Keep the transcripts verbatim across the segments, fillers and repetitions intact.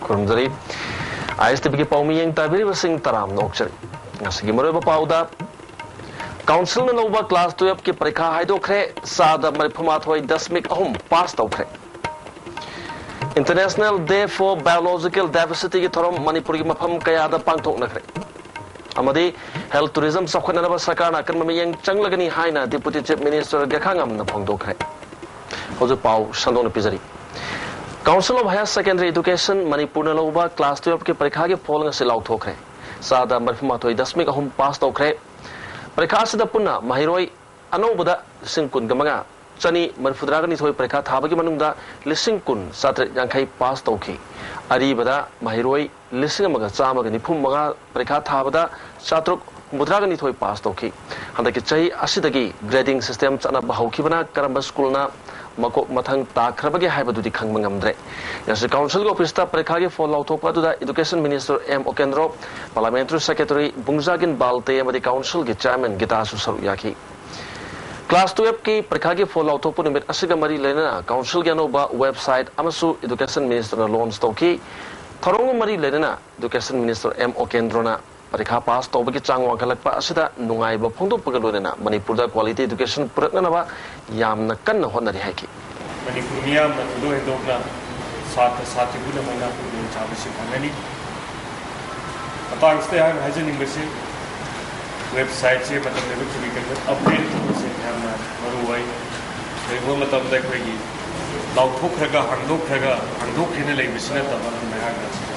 ꯈꯨꯔꯨꯝꯖꯔꯤ꯫ ꯑꯥꯏ ꯑꯦꯁ T ꯚꯤꯒꯤ ꯄꯥꯎꯃꯤ ꯌꯦꯡ ꯇꯥꯕꯤꯔꯤꯕꯁꯤꯡ ꯇꯔꯥꯝꯅ ꯑꯣꯛꯆꯔꯤ꯫ ꯉꯁꯤꯒꯤ ꯃꯔꯨꯑꯣꯏꯕ ꯄꯥꯎꯗ, ꯀꯥꯎꯟꯁꯤꯜꯅ ꯂꯧꯕ ꯀ꯭ꯂꯥꯁ ꯇꯨꯌꯦꯜꯐꯀꯤ ꯄꯔꯤꯈꯥ ꯍꯥꯏꯗꯣꯛꯈ꯭ꯔꯦ, ꯆꯥꯗ ꯃꯔꯤꯐꯨꯃꯥꯊꯣꯏ ꯗꯁꯃꯤꯛ ꯑꯍꯨꯝ ꯄꯥꯁ ꯇꯧꯈ꯭ꯔꯦ꯫ International Day for Biological Diversityꯒꯤ ꯊꯧꯔꯝ ꯃꯅꯤꯄꯨꯔꯒꯤ ꯃꯐꯝ ꯀꯌꯥꯗ ꯄꯥꯡꯊꯣꯛꯅꯈ꯭ꯔꯦ꯫ ꯑꯃꯗꯤ health tourism ꯆꯥꯎꯈꯠꯅꯅꯕ ꯁꯔꯀꯥꯔꯅ ꯑꯀꯟꯕ ꯃꯤꯠꯌꯦꯡ ꯆꯪꯂꯒꯅꯤ ꯍꯥꯏꯅ Deputy Chief Minister ꯒꯦꯈꯥꯉꯝꯅ ꯐꯣꯡꯗꯣꯛꯈ꯭ꯔꯦ꯫ ꯍꯧꯖꯤꯛ ꯄꯥꯎ ꯁꯟꯗꯣꯛꯅ ꯄꯤꯖꯔꯤ꯫ Council of Higher Secondary Education ꯃꯅꯤꯄꯨꯔꯅ ꯂꯧꯕ ꯀ꯭ꯂꯥꯁ ꯇꯨꯌꯦꯜꯐꯀꯤ ꯄꯔꯤꯈꯥꯒꯤ ꯐꯣꯜ ꯉꯁꯤ ꯂꯥꯎꯊꯣꯛꯈ꯭ꯔꯦ꯫ ꯆꯥꯗ ꯃꯔꯤꯐꯨꯃꯥꯊꯣꯏ ꯗꯁꯃꯤꯛ ꯑꯍꯨꯝ ꯄꯥꯁ ꯇꯧꯈ꯭ꯔꯦ꯫ ꯄꯔꯤꯈꯥ ꯑꯁꯤꯗ ꯄꯨꯟꯅ ꯃꯍꯩꯔꯣꯏ ꯑꯅꯧꯕꯗ ꯂꯤꯁꯤꯡ ꯀꯨꯟꯒ ꯃꯉꯥ, ꯆꯅꯤ ꯃꯔꯤꯐꯨꯇꯔꯥꯒ ꯅꯤꯊꯣꯏ ꯄꯔꯤꯈꯥ ꯊꯥꯕꯒꯤ ꯃꯅꯨꯡꯗ ꯂꯤꯁꯤꯡ ꯀꯨꯟ, ꯆꯥꯇꯔꯦꯠ ꯌꯥꯡꯈꯩ ꯄꯥꯁ ꯇꯧꯈꯤ꯫ ꯑꯔꯤꯕꯗ ꯃꯍꯩꯔꯣꯏ ꯂꯤꯁꯤꯡ ꯑꯃꯒ ꯆꯥꯝꯃꯒ ꯅꯤꯐꯨ ꯃꯉꯥ ꯄꯔꯤꯈꯥ ꯊꯥꯕꯗ ꯆꯥꯇ꯭ꯔꯨꯛ ꯍꯨꯝꯐꯨꯇꯔꯥꯒ ꯅꯤꯊꯣꯏ ꯄꯥꯁ ꯇꯧꯈꯤ꯫ ꯍꯟꯗꯛꯀꯤ ꯆꯍꯤ ꯑꯁꯤꯗꯒꯤ grading system ꯆꯠꯅꯕ ꯍꯧꯈꯤꯕꯅ ꯀꯔꯝꯕ ꯁ꯭ꯀꯨꯜꯅ ꯃꯀꯣꯛ ꯃꯊꯪ ꯇꯥꯈ꯭ꯔꯕꯒꯦ ꯍꯥꯏꯕꯗꯨꯗꯤ ꯈꯪꯕ ꯉꯝꯗ꯭ꯔꯦ꯫ ꯉꯁꯤ ꯀꯥꯎꯟꯁꯤꯜꯒꯤ ꯑꯣꯐꯤꯁꯇ ꯄꯔꯤꯈꯥꯒꯤ ꯐꯣꯜ ꯂꯥꯎꯊꯣꯛꯄ ꯑꯗꯨꯗ Education Minister ꯑꯦꯝ ꯑꯣꯀꯦꯟꯗ꯭ꯔꯣ, Parliamentary Secretary ꯕꯨꯡꯖꯥꯒꯤꯟ ꯕꯥꯜꯇꯦ ꯑꯃꯗꯤ ꯀꯥꯎꯟꯁꯤꯜꯒꯤ ꯆꯤꯌꯔꯃꯦꯟ ꯒꯤꯇꯥꯁꯨ ꯁꯔꯨꯛ ꯌꯥꯈꯤ꯫ ꯀ꯭ꯂꯥꯁ ꯇꯨꯌꯦꯜꯐꯀꯤ ꯄꯔꯤꯈꯥꯒꯤ ꯐꯣꯜ ꯂꯥꯎꯊꯣꯛꯄ ꯅꯨꯃꯤꯠ ꯑꯁꯤꯒ ꯃꯔꯤ ꯂꯩꯅꯅ ꯀꯥꯎꯟꯁꯤꯜꯒꯤ ꯑꯅꯧꯕ ꯋꯦꯕꯁꯥꯏꯠ ꯑꯃꯁꯨ Education Ministerꯅ ꯂꯣꯟꯆ ꯇꯧꯈꯤ꯫ ꯊꯧꯔꯝꯒ ꯃꯔꯤ ꯂꯩꯅꯅ Education Minister ꯑꯦꯝ ꯑꯣꯀꯦꯟꯗ꯭ꯔꯣꯅ ꯄꯔꯤꯈꯥ ꯄꯥꯁ ꯇꯧꯕꯒꯤ ꯆꯥꯡ ꯋꯥꯡꯈꯠꯂꯛꯄ ꯑꯁꯤꯗ ꯅꯨꯡꯉꯥꯏꯕ ꯐꯣꯡꯗꯣꯛꯄꯒ ꯂꯣꯏꯅꯅ ꯃꯅꯤꯄꯨꯔꯗ quality education ꯄꯨꯔꯛꯅꯅꯕ ꯌꯥꯝꯅ ꯀꯟꯅ ꯍꯣꯠꯅꯔꯤ ꯍꯥꯏꯈꯤ꯫ ꯃꯅꯤꯄꯨꯔ ꯃꯤꯌꯥꯝꯅ ꯊꯣꯏꯗꯣꯛ ꯍꯦꯟꯗꯣꯛꯅ ꯁꯥꯇ꯭ꯔ ꯁꯥꯇ꯭ꯔꯤ ꯄꯨꯝꯅꯃꯛꯅ ꯈꯨꯗꯣꯡꯆꯥꯕꯁꯤ ꯐꯪꯒꯅꯤ꯫ ꯃꯇꯥꯡꯁꯤꯗ ꯑꯩꯍꯥꯛꯅ ꯍꯥꯏꯖꯅꯤꯡꯕꯁꯤ, ꯋꯦꯕꯁꯥꯏꯠꯁꯦ ꯃꯇꯝ ꯂꯩꯕ ꯊꯤꯕꯤ ꯀꯟꯕ ꯑꯞꯗꯦꯠ ꯇꯧꯕꯁꯦ ꯌꯥꯝꯅ ꯃꯔꯨ ꯑꯣꯏ꯫ ꯀꯔꯤꯒꯨꯝꯕ ꯃꯇꯝꯗ ꯑꯩꯈꯣꯏꯒꯤ ꯂꯥꯎꯊꯣꯛꯈ꯭ꯔꯒ ꯍꯥꯡꯗꯣꯛꯈ꯭ꯔꯒ ꯍꯥꯡꯗꯣꯛꯈ꯭ꯔꯦꯅ ꯂꯩꯕꯁꯤ ꯅꯠꯇꯕ, ꯑꯗꯨꯅ ꯑꯩꯍꯥꯛꯅ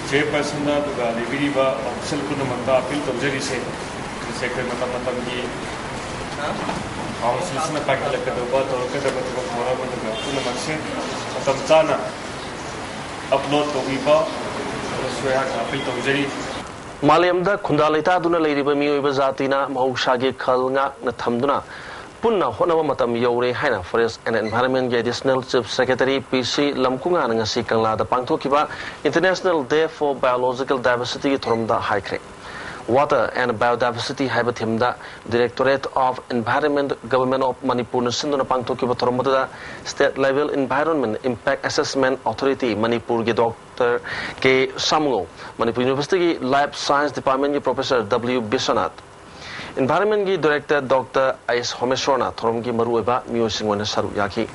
ꯆꯤꯌꯔꯄꯔꯁꯟꯗ ꯑꯗꯨꯒ ꯂꯩꯕꯤꯔꯤꯕ ꯑꯣꯐꯤꯁꯤꯌꯦꯜ ꯄꯨꯝꯅꯃꯛꯇ ꯑꯄꯤꯜ ꯇꯧꯖꯔꯤꯁꯦ꯫ ꯃꯁꯤ ꯑꯩꯈꯣꯏ ꯃꯇꯝ ꯃꯇꯝꯒꯤ ꯀꯥꯎꯟꯁꯤꯜꯁꯤꯅ ꯄꯥꯏꯈꯠꯂꯛꯀꯗꯧꯕ, ꯇꯧꯔꯛꯀꯗꯕ ꯊꯕꯛ ꯊꯧꯔꯝ ꯑꯗꯨꯒ ꯄꯨꯝꯅꯃꯛꯁꯦ ꯃꯇꯝ ꯆꯥꯅ ꯑꯞꯂꯣꯗ ꯇꯧꯕꯤꯕ ꯑꯗꯨꯁꯨ ꯑꯩꯍꯥꯛꯅ ꯑꯄꯤꯜ ꯇꯧꯖꯔꯤ꯫ ꯃꯥꯂꯦꯝꯗ ꯈꯨꯟꯗꯥ ꯂꯩꯇꯥꯗꯨꯅ ꯂꯩꯔꯤꯕ ꯃꯤꯑꯣꯏꯕ ꯖꯥꯇꯤꯅ ꯃꯍꯧꯁꯥꯒꯤ ꯈꯜ ꯉꯥꯛꯅ ꯊꯝꯗꯨꯅ ꯄꯨꯟꯅ ꯍꯣꯠꯅꯕ ꯃꯇꯝ ꯌꯧꯔꯦ ꯍꯥꯏꯅ Forest and Environmentꯀꯤ Additional Chief Secretary P ꯁꯤ ꯂꯝꯀꯨꯉꯥꯅ ꯉꯁꯤ ꯀꯪꯂꯥꯗ ꯄꯥꯡꯊꯣꯛꯈꯤꯕ International Day for Biological Diversityꯒꯤ ꯊꯧꯔꯝꯗ ꯍꯥꯏꯈ꯭ꯔꯦ꯫ Water and Biodiversity ꯍꯥꯏꯕ ꯊꯤꯝꯗ Directorate of Environment, Government of Manipurꯅ ꯁꯤꯟꯗꯨꯅ ꯄꯥꯡꯊꯣꯛꯈꯤꯕ ꯊꯧꯔꯝ ꯑꯗꯨꯗ State Level Environment Impact Assessment Authority ꯃꯅꯤꯄꯨꯔꯒꯤ ꯗꯣꯛꯇꯔ ꯀꯦ ꯁꯥꯃꯨꯉꯧ, ꯃꯅꯤꯄꯨꯔ ꯌꯨꯅꯤꯚꯔꯁꯤꯇꯤꯒꯤ Life Science Departmentꯀꯤ ꯄ꯭ꯔꯣꯐꯦꯁꯔ ꯗꯕ꯭ꯂꯤꯌꯨ ꯕꯤꯁ꯭ꯋꯅꯥꯊ, Environmentꯀꯤ Director ꯗꯣꯛꯇꯔ ꯑꯩꯆ ꯁꯣꯃꯦꯁ꯭ꯋꯔꯅ ꯊꯧꯔꯝꯒꯤ ꯃꯔꯨꯑꯣꯏꯕ ꯃꯤꯑꯣꯏꯁꯤꯡ ꯑꯣꯏꯅ ꯁꯔꯨꯛ ꯌꯥꯈꯤ꯫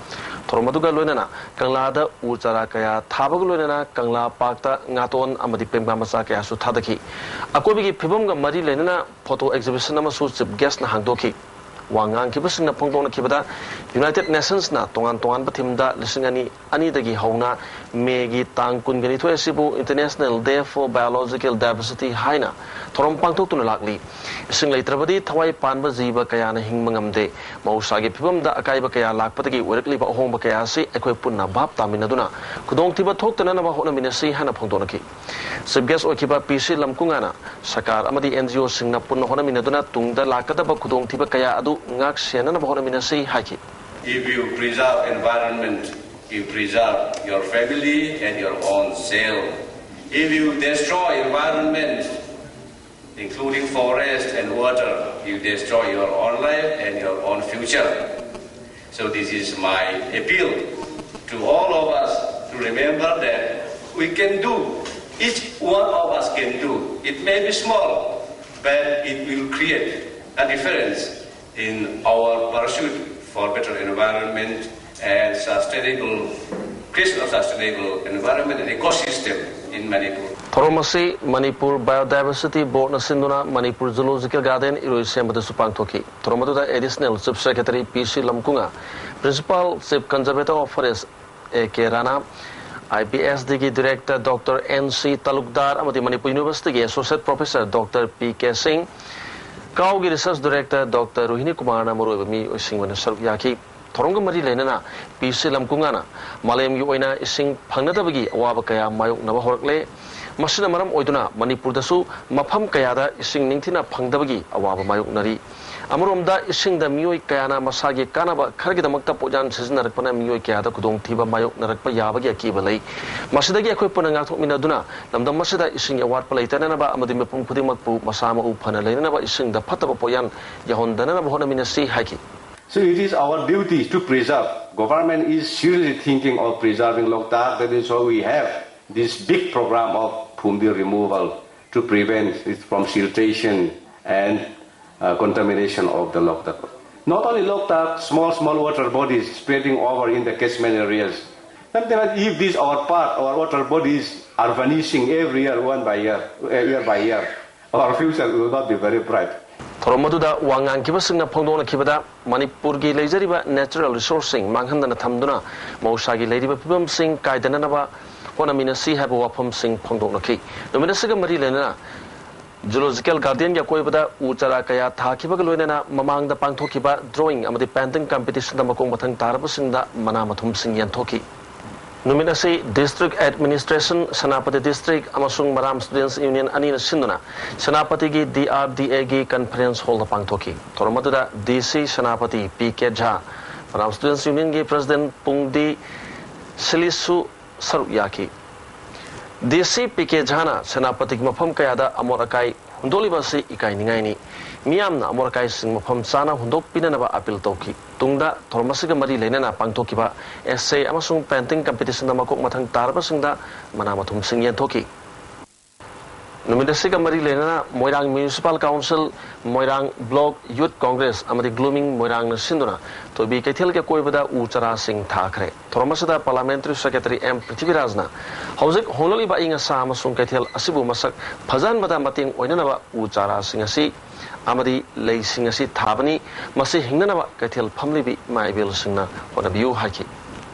ꯊꯧꯔꯝ ꯑꯗꯨꯒ ꯂꯣꯏꯅꯅ ꯀꯪꯂꯥꯗ ꯎ ꯆꯥꯔꯥ ꯀꯌꯥ ꯊꯥꯕꯒ ꯂꯣꯏꯅꯅ ꯀꯪꯂꯥ ꯄꯥꯔꯛꯇ ꯉꯥꯇꯣꯟ ꯑꯃꯗꯤ ꯄꯦꯡꯕꯥ ꯃꯆꯥ ꯀꯌꯥꯁꯨ ꯊꯥꯗꯈꯤ꯫ ꯑꯀꯣꯏꯕꯒꯤ ꯐꯤꯕꯝꯒ ꯃꯔꯤ ꯂꯩꯅꯅ photo exhibition ꯑꯃꯁꯨ Chief Guestꯅ ꯍꯥꯡꯗꯣꯛꯈꯤ꯫ ꯋꯥ ꯉꯥꯡꯈꯤꯕꯁꯤꯡꯅ ꯐꯣꯡꯗꯣꯛꯅꯈꯤꯕꯗ, United Nationsꯅ ꯇꯣꯉꯥꯟ ꯇꯣꯉꯥꯟꯕ ꯊꯤꯝꯗ ꯂꯤꯁꯤꯡ ꯑꯅꯤ ꯑꯅꯤꯗꯒꯤ ꯍꯧꯅ ꯃꯦꯒꯤ ꯇꯥꯡ ꯀꯨꯟꯒ ꯅꯤꯊꯣꯏ ꯑꯁꯤꯕꯨ International Day for Biological Diversity ꯍꯥꯏꯅ ꯊꯧꯔꯝ ꯄꯥꯡꯊꯣꯛꯇꯨꯅ ꯂꯥꯛꯂꯤ꯫ ꯏꯁꯤꯡ ꯂꯩꯇ꯭ꯔꯕꯗꯤ ꯊꯋꯥꯏ ꯄꯥꯟꯕ ꯖꯤꯕ ꯀꯌꯥꯅ ꯍꯤꯡꯕ ꯉꯝꯗꯦ꯫ ꯃꯍꯧꯁꯥꯒꯤ ꯐꯤꯕꯝꯗ ꯑꯀꯥꯏꯕ ꯀꯌꯥ ꯂꯥꯛꯄꯗꯒꯤ ꯑꯣꯏꯔꯛꯂꯤꯕ ꯑꯍꯣꯡꯕ ꯀꯌꯥ ꯑꯁꯤ ꯑꯩꯈꯣꯏ ꯄꯨꯟꯅ ꯚꯥꯞ ꯇꯥꯃꯤꯟꯅꯗꯨꯅ ꯈꯨꯗꯣꯡꯊꯤꯕ ꯊꯣꯛꯇꯅꯅꯕ ꯍꯣꯠꯅꯃꯤꯟꯅꯁꯤ ꯍꯥꯏꯅ ꯐꯣꯡꯗꯣꯛꯅꯈꯤ꯫ Chief Guest ꯑꯣꯏꯈꯤꯕ ꯄꯤ ꯁꯤ ꯂꯝꯀꯨꯉꯥꯅ ꯁꯔꯀꯥꯔ ꯑꯃꯗꯤ NGOꯁꯤꯡꯅ ꯄꯨꯟꯅ ꯍꯣꯠꯅꯃꯤꯟꯅꯗꯨꯅ ꯇꯨꯡꯗ ꯂꯥꯛꯀꯗꯕ ꯈꯨꯗꯣꯡꯊꯤꯕ ꯀꯌꯥ ꯑꯗꯨ ꯉꯥꯛ ꯁꯦꯟꯅꯅꯕ ꯍꯣꯠꯅꯃꯤꯟꯅꯁꯤ ꯍꯥꯏꯈꯤ꯫ If you preserve environment, you preserve your family and your own self. If you destroy environment, including forest and water, you destroy your own life and your own future. So this is my appeal to all of us to remember that we can do, each one of us can do. It may be small, but it will create a difference in our pursuit for better environment and sustainable, creation of sustainable environment and ecosystem in Manipur. ꯊꯧꯔꯝ ꯑꯁꯤ Manipur Biodiversity Boardꯅ ꯁꯤꯟꯗꯨꯅ Manipur Zoological Garden ꯏꯔꯣꯏꯁꯦꯝꯕꯗꯁꯨ ꯄꯥꯡꯊꯣꯛꯈꯤ꯫ ꯊꯧꯔꯝ ꯑꯗꯨꯗ Additional Chief Secretary P C Lamkunga, Principal Chief Conservator of Forest A K Rana, IPSDꯒꯤ Director doctor N C Talukdar ꯑꯃꯗꯤ ꯃꯅꯤꯄꯨꯔ Universityꯒꯤ Associate Professor doctor P K Singh, ꯀꯥꯎꯒꯤ Research Director ꯗꯣꯛꯇꯔ ꯔꯣꯍꯤꯅꯤ ꯀꯨꯃꯥꯔꯅ ꯃꯔꯨꯑꯣꯏꯕ ꯃꯤꯑꯣꯏꯁꯤꯡ ꯑꯣꯏꯅ ꯁꯔꯨꯛ ꯌꯥꯈꯤ꯫ ꯊꯧꯔꯝꯒ ꯃꯔꯤ ꯂꯩꯅꯅ ꯄꯤ ꯁꯤ ꯂꯝꯀꯨꯉꯥꯅ ꯃꯥꯂꯦꯝꯒꯤ ꯑꯣꯏꯅ ꯏꯁꯤꯡ ꯐꯪꯅꯗꯕꯒꯤ ꯑꯋꯥꯕ ꯀꯌꯥ ꯃꯥꯌꯣꯛꯅꯕ ꯍꯧꯔꯛꯂꯦ꯫ ꯃꯁꯤꯅ ꯃꯔꯝ ꯑꯣꯏꯗꯨꯅ ꯃꯅꯤꯄꯨꯔꯗꯁꯨ ꯃꯐꯝ ꯀꯌꯥꯗ ꯏꯁꯤꯡ ꯅꯤꯡꯊꯤꯅ ꯐꯪꯗꯕꯒꯤ ꯑꯋꯥꯕ ꯃꯥꯌꯣꯛꯅꯔꯤ꯫ ꯑꯃꯔꯣꯝꯗ, ꯏꯁꯤꯡꯗ ꯃꯤꯑꯣꯏ ꯀꯌꯥꯅ ꯃꯁꯥꯒꯤ ꯀꯥꯟꯅꯕ ꯈꯔꯒꯤꯗꯃꯛꯇ ꯄꯣꯠꯌꯥꯟ ꯁꯤꯖꯤꯟꯅꯔꯛꯄꯅ ꯃꯤꯑꯣꯏ ꯀꯌꯥꯗ ꯈꯨꯗꯣꯡꯊꯤꯕ ꯃꯥꯌꯣꯛꯅꯔꯛꯄ ꯌꯥꯕꯒꯤ ꯑꯀꯤꯕ ꯂꯩ꯫ ꯃꯁꯤꯗꯒꯤ ꯑꯩꯈꯣꯏ ꯄꯨꯟꯅ ꯉꯥꯛꯊꯣꯛꯃꯤꯟꯅꯗꯨꯅ ꯂꯝꯗꯝ ꯑꯁꯤꯗ ꯏꯁꯤꯡꯒꯤ ꯑꯋꯥꯠꯄ ꯂꯩꯇꯅꯅꯕ ꯑꯃꯗꯤ ꯃꯤꯄꯨꯝ ꯈꯨꯗꯤꯡꯃꯛꯄꯨ ꯃꯁꯥ ꯃꯎ ꯐꯅ ꯂꯩꯅꯅꯕ ꯏꯁꯤꯡꯗ ꯐꯠꯇꯕ ꯄꯣꯠꯌꯥꯟ ꯌꯥꯎꯍꯟꯗꯅꯅꯕ ꯍꯣꯠꯅꯃꯤꯟꯅꯁꯤ ꯍꯥꯏꯈꯤ꯫ So it is our duty to preserve. Government is seriously thinking of preserving Loktak. That is why we have this big program of Phumdi removal to prevent it from siltation and uh, contamination of the Loktak. Not only Loktak, small, small water bodies spreading over in the catchment areas. Something like if these our part, our water bodies are vanishing every year, one by year, uh, year by year, our future will not be very bright. ꯊꯧꯔꯝ ꯑꯗꯨꯗ ꯋꯥ ꯉꯥꯡꯈꯤꯕꯁꯤꯡꯅ ꯐꯣꯡꯗꯣꯛꯅꯈꯤꯕꯗ, ꯃꯅꯤꯄꯨꯔꯒꯤ ꯂꯩꯖꯔꯤꯕ natural resourceꯁꯤꯡ ꯃꯥꯡꯍꯟꯗꯅ ꯊꯝꯗꯨꯅ ꯃꯍꯧꯁꯥꯒꯤ ꯂꯩꯔꯤꯕ ꯐꯤꯕꯝꯁꯤꯡ ꯀꯥꯏꯗꯅꯅꯕ ꯍꯣꯠꯅꯃꯤꯟꯅꯁꯤ ꯍꯥꯏꯕ ꯋꯥꯐꯝꯁꯤꯡ ꯐꯣꯡꯗꯣꯛꯅꯈꯤ꯫ ꯅꯨꯃꯤꯠ ꯑꯁꯤꯒ ꯃꯔꯤ ꯂꯩꯅꯅ Zoological Gardenꯒꯤ ꯑꯀꯣꯏꯕꯗ ꯎ ꯆꯥꯔꯥ ꯀꯌꯥ ꯊꯥꯈꯤꯕꯒ ꯂꯣꯏꯅꯅ ꯃꯃꯥꯡꯗ ꯄꯥꯡꯊꯣꯛꯈꯤꯕ drawing ꯑꯃꯗꯤ painting competitionꯗ ꯃꯀꯣꯛ ꯃꯊꯪ ꯇꯥꯔꯕꯁꯤꯡꯗ ꯃꯅꯥ ꯃꯊꯨꯝꯁꯤꯡ ꯌꯦꯟꯊꯣꯛꯈꯤ꯫ ꯅꯨꯃꯤꯠ ꯑꯁꯤ District Administration, ꯁꯦꯅꯥꯄꯇꯤ District ꯑꯃꯁꯨꯡ ꯃꯔꯥꯝ Students Union ꯑꯅꯤꯅ ꯁꯤꯟꯗꯨꯅ ꯁꯦꯅꯥꯄꯇꯤꯒꯤ DRDAꯒꯤ conference hallꯗ ꯄꯥꯡꯊꯣꯛꯈꯤ꯫ ꯊꯧꯔꯝ ꯑꯗꯨꯗ DC ꯁꯦꯅꯥꯄꯇꯤ ꯄꯤ ꯀꯦ ꯖꯥ, ꯃꯔꯥꯝ Students Unionꯒꯤ President ꯄꯨꯡꯗꯤ ꯁꯤꯂꯤꯁꯨ ꯁꯔꯨꯛ ꯌꯥꯈꯤ꯫ DC ꯄꯤ ꯀꯦ ꯖꯥꯅ ꯁꯦꯅꯥꯄꯇꯤꯒꯤ ꯃꯐꯝ ꯀꯌꯥꯗ ꯑꯃꯣꯠ ꯑꯀꯥꯏ ꯍꯨꯟꯗꯣꯛꯂꯤꯕ ꯑꯁꯤ ꯏꯀꯥꯏꯅꯤꯡꯉꯥꯏꯅꯤ꯫ ꯃꯤꯌꯥꯝꯅ ꯑꯃꯣꯠ ꯑꯀꯥꯏꯁꯤꯡ ꯃꯐꯝ ꯆꯥꯅ ꯍꯨꯟꯗꯣꯛꯄꯤꯅꯅꯕ appeal ꯇꯧꯈꯤ꯫ ꯇꯨꯡꯗ ꯊꯧꯔꯝ ꯑꯁꯤꯒ ꯃꯔꯤ ꯂꯩꯅꯅ ꯄꯥꯡꯊꯣꯛꯈꯤꯕ essay ꯑꯃꯁꯨꯡ painting competitionꯗ ꯃꯀꯣꯛ ꯃꯊꯪ ꯇꯥꯔꯕꯁꯤꯡꯗ ꯃꯅꯥ ꯃꯊꯨꯝꯁꯤꯡ ꯌꯦꯟꯊꯣꯛꯈꯤ꯫ ꯅꯨꯃꯤꯠ ꯑꯁꯤꯒ ꯃꯔꯤ ꯂꯩꯅꯅ ꯃꯣꯏꯔꯥꯡ Municipal Council, ꯃꯣꯏꯔꯥꯡ Block Youth Congress ꯑꯃꯗꯤ Glooming ꯃꯣꯏꯔꯥꯡꯅ ꯁꯤꯟꯗꯨꯅ ꯊꯣꯏꯕꯤ ꯀꯩꯊꯦꯜꯒꯤ ꯑꯀꯣꯏꯕꯗ ꯎ ꯆꯥꯔꯥꯁꯤꯡ ꯊꯥꯈ꯭ꯔꯦ꯫ ꯊꯧꯔꯝ ꯑꯁꯤꯗ Parliamentary Secretary ꯑꯦꯝ ꯄ꯭ꯔꯤꯊꯤꯕꯤꯔꯥꯖꯅ ꯍꯧꯖꯤꯛ ꯍꯣꯡꯂꯛꯂꯤꯕ ꯑꯏꯪ ꯑꯁꯥ ꯑꯃꯁꯨꯡ ꯀꯩꯊꯦꯜ ꯑꯁꯤꯕꯨ ꯃꯁꯛ ꯐꯖꯍꯟꯕꯗ ꯃꯇꯦꯡ ꯑꯣꯏꯅꯅꯕ ꯎ ꯆꯥꯔꯥꯁꯤꯡ ꯑꯁꯤ ꯑꯃꯗꯤ ꯂꯩꯁꯤꯡ ꯑꯁꯤ ꯊꯥꯕꯅꯤ꯫ ꯃꯁꯤ ꯍꯤꯡꯅꯅꯕ ꯀꯩꯊꯦꯜ ꯐꯝꯂꯤꯕꯤ ꯏꯃꯥ ꯏꯕꯦꯜꯁꯤꯡꯅ ꯍꯣꯠꯅꯕꯤꯌꯨ ꯍꯥꯏꯈꯤ꯫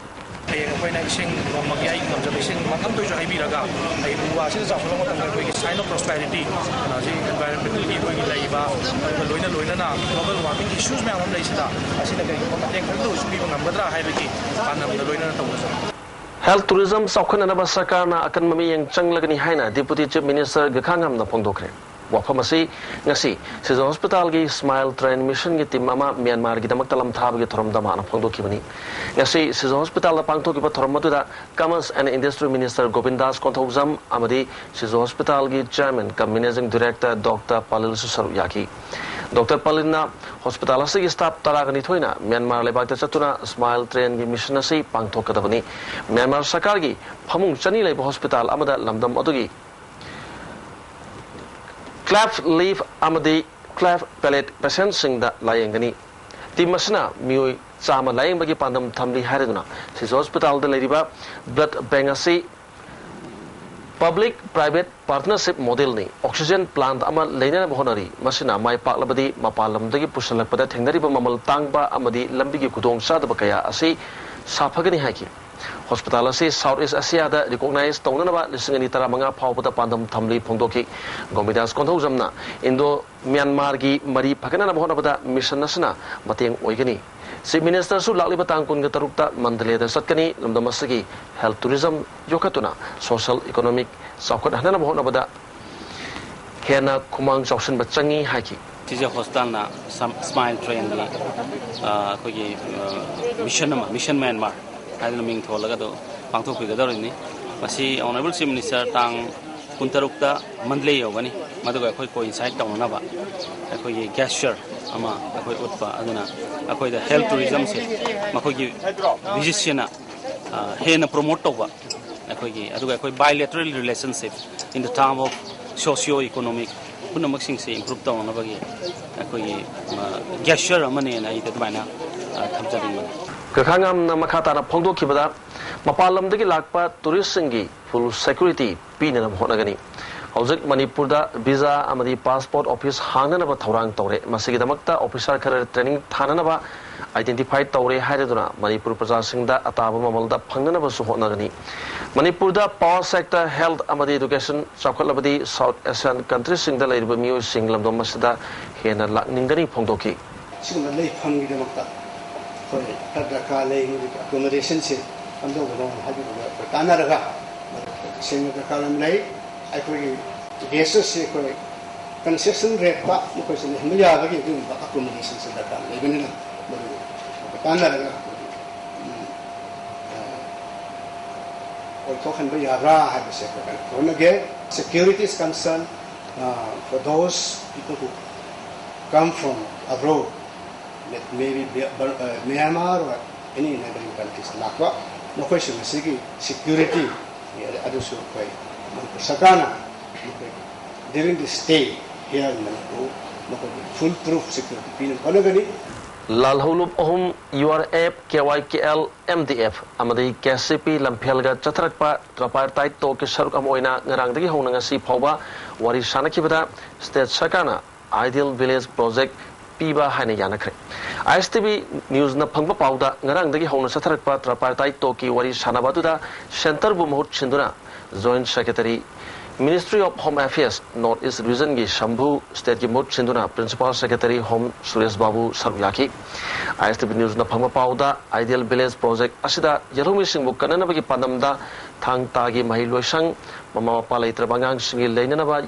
ꯍꯌꯦꯡ ꯑꯩꯈꯣꯏꯅ ꯏꯁꯤꯡ ꯅꯣꯡꯃꯒꯤ ꯑꯩ ꯉꯝꯖꯕ ꯏꯁꯤꯡ ꯃꯇꯝꯗꯨꯁꯨ ꯍꯩꯕꯤꯔꯒ, ꯑꯩ ꯎ ꯋꯥꯁꯤꯅ ꯆꯥꯎꯈꯠꯂꯛꯄ ꯃꯇꯝꯗ ꯑꯩꯈꯣꯏꯒꯤ sign of prosperity, ꯍꯧꯖꯤꯛ environmentalꯒꯤ ꯑꯩꯈꯣꯏꯒꯤ ꯂꯩꯔꯤꯕ, ꯑꯗꯨꯒ ꯂꯣꯏꯅ ꯂꯣꯏꯅꯅ global warming issues ꯃꯌꯥꯝ ꯑꯃ ꯂꯩꯁꯤꯗ, ꯑꯁꯤꯅ ꯀꯔꯤꯒꯨꯝꯕ ꯃꯇꯦꯡ ꯈꯔꯗ ꯑꯣꯏꯔꯁꯨ ꯄꯤꯕ ꯉꯝꯒꯗ꯭ꯔꯥ ꯍꯥꯏꯕꯒꯤ ꯄꯥꯟꯗꯝꯗ ꯂꯣꯏꯅꯅ ꯇꯧꯕꯁꯨ꯫ Health tourism ꯆꯥꯎꯈꯠꯅꯅꯕ ꯁꯔꯀꯥꯔꯅ ꯑꯀꯟꯕ ꯃꯤꯠꯌꯦꯡ ꯆꯪꯂꯒꯅꯤ ꯍꯥꯏꯅ Deputy Chief Minister ꯒꯈꯥ ꯉꯝꯅ ꯐꯣꯡꯗꯣꯛꯈ꯭ꯔꯦ꯫ ꯋꯥꯐꯝ ꯑꯁꯤ ꯉꯁꯤ ꯁꯤꯖ ꯍꯣꯁꯄꯤꯇꯥꯜꯒꯤ ꯁ꯭ꯃꯥꯏꯜ ꯇ꯭ꯔꯦꯟ ꯃꯤꯁꯟꯒꯤ ꯇꯤꯝ ꯑꯃ ꯃ꯭ꯌꯥꯟꯃꯥꯔꯒꯤꯗꯃꯛꯇ ꯂꯝꯊꯥꯕꯒꯤ ꯊꯧꯔꯝꯗ ꯃꯥꯅ ꯐꯣꯡꯗꯣꯛꯈꯤꯕꯅꯤ꯫ ꯉꯁꯤ ꯁꯤꯖ ꯍꯣꯁꯄꯤꯇꯥꯜꯗ ꯄꯥꯡꯊꯣꯛꯈꯤꯕ ꯊꯧꯔꯝ ꯑꯗꯨꯗ Commerce and Industry Minister ꯒꯣꯕꯤꯟꯗꯥꯁ Konthoujam ꯑꯃꯗꯤ ꯁꯤꯖ ꯍꯣꯁꯄꯤꯇꯥꯜꯒꯤ ꯆꯤꯌꯔꯃꯦꯟ ꯀꯝ ꯃꯦꯅꯦꯖꯤꯡ ꯗꯤꯔꯦꯛꯇꯔ ꯗꯣꯛꯇꯔ ꯄꯂꯤꯜꯁꯨ ꯁꯔꯨꯛ ꯌꯥꯈꯤ꯫ ꯗꯣꯛꯇꯔ ꯄꯂꯤꯜꯅ ꯍꯣꯁꯄꯤꯇꯥꯜ ꯑꯁꯤꯒꯤ ꯁ꯭ꯇꯥꯐ ꯇꯔꯥꯒ ꯅꯤꯊꯣꯏꯅ ꯃ꯭ꯌꯥꯟꯃꯥꯔ ꯂꯩꯕꯥꯛꯇ ꯆꯠꯇꯨꯅ ꯁ꯭ꯃꯥꯏꯜ ꯇ꯭ꯔꯦꯟꯒꯤ ꯃꯤꯁꯟ ꯑꯁꯤ ꯄꯥꯡꯊꯣꯛꯀꯗꯕꯅꯤ꯫ ꯃ꯭ꯌꯥꯟꯃꯥꯔ ꯁꯔꯀꯥꯔꯒꯤ ꯐꯃꯨꯡ ꯆꯅꯤ ꯂꯩꯕ ꯍꯣꯁꯄꯤꯇꯥꯜ ꯑꯃꯗ ꯂꯝꯗꯝ ꯑꯗꯨꯒꯤ ꯀ꯭ꯂꯦꯐ ꯂꯤꯐ ꯑꯃꯗꯤ ꯀ꯭ꯂꯦꯐ ꯄꯦꯂꯦꯠ ꯄꯦꯁꯦꯟꯠꯁꯤꯡꯗ ꯂꯥꯌꯦꯡꯒꯅꯤ꯫ ꯇꯤꯝ ꯑꯁꯤꯅ ꯃꯤꯑꯣꯏ ꯆꯥꯝꯃ ꯂꯥꯌꯦꯡꯕꯒꯤ ꯄꯥꯟꯗꯝ ꯊꯝꯂꯤ ꯍꯥꯏꯔꯗꯨꯅ ꯁꯤꯖ ꯍꯣꯁꯄꯤꯇꯥꯜꯗ ꯂꯩꯔꯤꯕ ꯕ꯭ꯂꯗ ꯕꯦꯡꯛ ꯑꯁꯤ ꯄꯕ꯭ꯂꯤꯛ ꯄ꯭ꯔꯥꯏꯚꯦꯠ ꯄꯥꯔꯠꯅꯔꯁꯤꯞ ꯃꯣꯗꯦꯜꯅꯤ꯫ ꯑꯣꯛꯁꯤꯖꯦꯟ ꯄ꯭ꯂꯥꯟꯠ ꯑꯃ ꯂꯩꯅꯅꯕ ꯍꯣꯠꯅꯔꯤ꯫ ꯃꯁꯤꯅ ꯃꯥꯏ ꯄꯥꯛꯂꯕꯗꯤ ꯃꯄꯥꯟ ꯂꯝꯗꯒꯤ ꯄꯨꯁꯤꯜꯂꯛꯄꯗ ꯊꯦꯡꯅꯔꯤꯕ ꯃꯃꯜ ꯇꯥꯡꯕ ꯑꯃꯗꯤ ꯂꯝꯕꯤꯒꯤ ꯈꯨꯗꯣꯡꯆꯥꯗꯕ ꯀꯌꯥ ꯑꯁꯤ ꯁꯥꯐꯒꯅꯤ ꯍꯥꯏꯈꯤ꯫ ꯍꯣꯁꯄꯤꯇꯥꯜ ꯑꯁꯤ ꯁꯥꯎꯠ ꯏꯁ ꯑꯦꯁꯤꯌꯥꯗ ꯔꯤꯀꯣꯛꯅꯥꯏꯖ ꯇꯧꯅꯅꯕ ꯂꯤꯁꯤꯡ ꯑꯅꯤ ꯇꯔꯥꯃꯉꯥ ꯐꯥꯎꯕꯗ ꯄꯥꯟꯗꯝ ꯊꯝꯂꯤ ꯐꯣꯡꯗꯣꯛꯈꯤ꯫ ꯒꯣꯃꯤꯗꯥꯁ ꯀꯣꯟꯊꯧꯖꯝꯅ ꯏꯟꯗꯣ ꯃ꯭ꯌꯥꯟꯃꯥꯔꯒꯤ ꯃꯔꯤ ꯐꯒꯠꯅꯅꯕ ꯍꯣꯠꯅꯕꯗ ꯃꯤꯁꯟ ꯑꯁꯤꯅ ꯃꯇꯦꯡ ꯑꯣꯏꯒꯅꯤ꯫ ꯆꯤꯐ ꯃꯤꯅꯤꯁꯇꯔꯁꯨ ꯂꯥꯛꯂꯤꯕ ꯇꯥꯡ ꯀꯨꯟꯒ ꯇꯔꯨꯛꯇ ꯃꯟꯗꯂꯦꯗ ꯆꯠꯀꯅꯤ꯫ ꯂꯝꯗꯝ ꯑꯁꯤꯒꯤ ꯍꯦꯜꯊ ꯇꯨꯔꯤꯖꯝ ꯌꯣꯛꯈꯠꯇꯨꯅ ꯁꯣꯁꯤꯌꯦꯜ ꯏꯀꯣꯅꯣꯃꯤꯛ ꯆꯥꯎꯈꯠꯍꯟꯅꯕ ꯍꯣꯠꯅꯕꯗ ꯍꯦꯟꯅ ꯈꯨꯃꯥꯡ ꯆꯥꯎꯁꯤꯟꯕ ꯆꯪꯏ ꯍꯥꯏꯈꯤ꯫ ꯁꯤꯖ ꯍꯣꯁꯄꯤꯇꯥꯜꯅ ꯁꯝ-, ꯁ꯭ꯃꯥꯏꯜ ꯇ꯭ꯔꯦꯟꯒꯤ, ꯑ, ꯑꯩꯈꯣꯏꯒꯤ, ꯑ, ꯃꯤꯁꯟ ꯑꯃ, ꯃꯤꯁꯟ ꯃ꯭ꯌꯥꯟꯃꯥꯔ ꯍꯥꯏꯗꯅ ꯃꯤꯡ ꯊꯣꯜꯂꯒ ꯑꯗꯨ ꯄꯥꯡꯊꯣꯛꯄꯤꯒꯗꯧꯔꯤꯕꯅꯤ꯫ ꯃꯁꯤ ꯑꯣꯅꯔꯦꯕꯜ ꯆꯤꯐ ꯃꯤꯅꯤꯁꯇꯔ ꯇꯥꯡ ꯀꯨꯟꯇꯔꯨꯛꯇ ꯃꯟꯗꯂꯦ ꯌꯧꯒꯅꯤ꯫ ꯃꯗꯨꯒ ꯑꯩꯈꯣꯏ ꯀꯣꯏꯟꯁꯥꯏꯠ ꯇꯧꯅꯅꯕ ꯑꯩꯈꯣꯏꯒꯤ ꯒꯦꯁꯆꯔ ꯑꯃ ꯑꯩꯈꯣꯏ ꯎꯠꯄ, ꯑꯗꯨꯅ ꯑꯩꯈꯣꯏꯗ ꯍꯦꯜꯊ ꯇꯨꯔꯤꯖꯝꯁꯦ ꯃꯈꯣꯏꯒꯤ ꯚꯤꯖꯤꯠꯁꯤꯅ, ꯑ, ꯍꯦꯟꯅ ꯄ꯭ꯔꯣꯃꯣꯠ ꯇꯧꯕ ꯑꯩꯈꯣꯏꯒꯤ, ꯑꯗꯨꯒ ꯑꯩꯈꯣꯏ bilateral relationship in the term of socio economic ꯄꯨꯝꯅꯃꯛꯁꯤꯡꯁꯦ ꯏꯝꯄ꯭ꯔꯨꯞ ꯇꯧꯅꯅꯕꯒꯤ ꯑꯩꯈꯣꯏꯒꯤ, ꯑ, ꯒꯦꯁꯆꯔ ꯑꯃꯅꯦꯅ ꯑꯩꯗꯤ ꯑꯗꯨꯃꯥꯏꯅ, ꯑ, ꯊꯝꯖꯅꯤꯡꯕꯅꯤ꯫ ꯀꯈꯥꯉꯥꯝꯅ ꯃꯈꯥ ꯇꯥꯅ ꯐꯣꯡꯗꯣꯛꯈꯤꯕꯗ, ꯃꯄꯥꯟ ꯂꯝꯗꯒꯤ ꯂꯥꯛꯄ ꯇꯨꯔꯤꯁꯁꯤꯡꯒꯤ ꯐꯨꯜ ꯁꯦꯀ꯭ꯌꯨꯔꯤꯇꯤ ꯄꯤꯅꯅꯕ ꯍꯣꯠꯅꯒꯅꯤ꯫ ꯍꯧꯖꯤꯛ ꯃꯅꯤꯄꯨꯔꯗ ꯚꯤꯖꯥ ꯑꯃꯗꯤ ꯄꯥꯁꯄꯣꯔꯠ ꯑꯣꯐꯤꯁ ꯍꯥꯡꯅꯅꯕ ꯊꯧꯔꯥꯡ ꯇꯧꯔꯦ꯫ ꯃꯁꯤꯒꯤꯗꯃꯛꯇ ꯑꯣꯐꯤꯁꯥꯔ ꯈꯔ ꯇ꯭ꯔꯦꯅꯤꯡ ꯊꯥꯅꯅꯕ ꯑꯥꯏꯗꯦꯟꯇꯤꯐꯥꯏ ꯇꯧꯔꯦ ꯍꯥꯏꯔꯗꯨꯅ ꯃꯅꯤꯄꯨꯔ ꯄ꯭ꯔꯖꯥꯁꯤꯡꯗ ꯑꯇꯥꯕ ꯃꯃꯜꯗ ꯐꯪꯅꯅꯕꯁꯨ ꯍꯣꯠꯅꯒꯅꯤ꯫ ꯃꯅꯤꯄꯨꯔꯗ ꯄꯥꯋꯔ ꯁꯦꯛꯇꯔ, ꯍꯦꯜꯊ ꯑꯃꯗꯤ ꯏꯗꯨꯀꯦꯁꯟ ꯆꯥꯎꯈꯠꯂꯕꯗꯤ ꯁꯥꯎꯠ ꯑꯦꯁꯤꯌꯥꯟ ꯀꯟꯇ꯭ꯔꯤꯁꯤꯡꯗ ꯂꯩꯔꯤꯕ ꯃꯤꯑꯣꯏꯁꯤꯡ ꯂꯝꯗꯝ ꯑꯁꯤꯗ ꯍꯦꯟꯅ ꯂꯥꯛꯅꯤꯡꯒꯅꯤ ꯐꯣꯡꯗꯣꯛꯈꯤ꯫ ꯁꯤꯒꯨꯝꯕ ꯂꯩꯐꯝꯒꯤꯗꯃꯛꯇ ꯑꯩꯈꯣꯏ ꯈꯔ ꯗꯔꯀꯥꯔ ꯂꯩ, ꯃꯗꯨꯒꯤ ꯑꯦꯀꯣꯃꯣꯗꯦꯁꯟꯁꯦ ꯀꯝꯗꯧꯒꯗꯧꯕꯅꯣ ꯍꯥꯏꯕꯗꯨꯗ ꯑꯩꯈꯣꯏ ꯇꯥꯟꯅꯔꯒ ꯃꯗꯨ ꯁꯦꯝꯕ ꯗꯔꯀꯥꯔ ꯑꯃ ꯂꯩ꯫ ꯑꯩꯈꯣꯏꯒꯤ ꯒꯦꯁ ꯑꯁꯤ ꯑꯩꯈꯣꯏ ꯀꯟꯁꯦꯁꯟ ꯔꯦꯠꯇ ꯃꯈꯣꯏꯁꯨ ꯂꯩꯍꯟꯕ ꯌꯥꯕꯒꯤ ꯑꯗꯨꯒꯨꯝꯕ ꯑꯦꯀꯣꯃꯣꯗꯦꯁꯟꯁꯨ ꯗꯔꯀꯥꯔ ꯂꯩꯕꯅꯤꯅ, ꯃꯗꯨ ꯇꯥꯟꯅꯔꯒ, ꯎꯝ, ꯑ, ꯑꯣꯏꯊꯣꯛꯍꯟꯕ ꯌꯥꯕ꯭ꯔꯥ ꯍꯥꯏꯕꯁꯦ ꯑꯩꯈꯣꯏ ꯀꯟꯅ ꯍꯣꯠꯅꯒꯦ꯫ Security is concern, uh, for those people who come from abroad, that maybe Bia-, Bur-, uh, Myanmar or any neighboring countries ꯂꯥꯛꯄ, ꯃꯈꯣꯏꯁꯤꯡ ꯑꯁꯤꯒꯤ ꯁꯦꯀ꯭ꯌꯨꯔꯤꯇꯤ ꯑꯗꯨꯁꯨ ꯑꯩꯈꯣꯏ ꯃꯅꯤꯄꯨꯔ ꯁꯔꯀꯥꯔꯅ ꯃꯈꯣꯏ during the stay here in Manipur ꯃꯈꯣꯏꯒꯤ full proof security ꯄꯤꯅꯕ ꯍꯣꯠꯅꯒꯅꯤ꯫ ꯂꯥꯜꯍꯧꯂꯨꯞ ꯑꯍꯨꯝ, U R F, K Y K L, M D F ꯑꯃꯗꯤ ꯀꯦ ꯁꯤ ꯄꯤ ꯂꯝꯐꯦꯜꯒ ꯆꯠꯊꯔꯛꯄ tripartite talkꯀꯤ ꯁꯔꯨꯛ ꯑꯃ ꯑꯣꯏꯅ ꯉꯔꯥꯡꯗꯒꯤ ꯍꯧꯅ ꯉꯁꯤ ꯐꯥꯎꯕ ꯋꯥꯔꯤ ꯁꯥꯅꯈꯤꯕꯗ state ꯁꯔꯀꯥꯔꯅ Ideal Village Project ꯄꯤꯕ ꯍꯥꯏꯅ ꯌꯥꯅꯈ꯭ꯔꯦ꯫ ꯑꯥꯏ ꯑꯦꯁ ꯇꯤ ꯚꯤ ꯅ꯭ꯌꯨꯁꯅ ꯐꯪꯕ ꯄꯥꯎꯗ, ꯉꯔꯥꯡꯗꯒꯤ ꯍꯧꯅ ꯆꯠꯊꯔꯛꯄ tripartite talkꯀꯤ ꯋꯥꯔꯤ ꯁꯥꯟꯅꯕ ꯑꯗꯨꯗ centreꯕꯨ ꯃꯍꯨꯠ ꯁꯤꯟꯗꯨꯅ Joint Secretary, Ministry of Home Affairs, North East Regionꯒꯤ ꯁꯝꯚꯨ, stateꯀꯤ ꯃꯍꯨꯠ ꯁꯤꯟꯗꯨꯅ Principal Secretary Home ꯁꯨꯔꯦꯁ ꯕꯥꯕꯨ ꯁꯔꯨꯛ ꯌꯥꯈꯤ꯫ ꯑꯥꯏ ꯑꯦꯁ ꯇꯤ ꯚꯤ ꯅ꯭ꯌꯨꯁꯅ ꯐꯪꯕ ꯄꯥꯎꯗ, Ideal Village Project ꯑꯁꯤꯗ ꯌꯦꯜꯍꯧꯃꯤꯁꯤꯡꯕꯨ ꯀꯟꯅꯅꯕꯒꯤ ꯄꯥꯟꯗꯝꯗ ꯊꯥꯡ ꯇꯥꯒꯤ ꯃꯍꯩ ꯂꯣꯏꯁꯪ, ꯃꯃꯥ ꯃꯄꯥ ꯂꯩꯇ꯭ꯔꯕ ꯑꯉꯥꯡꯁꯤꯡꯒꯤ ꯂꯩꯅꯅꯕ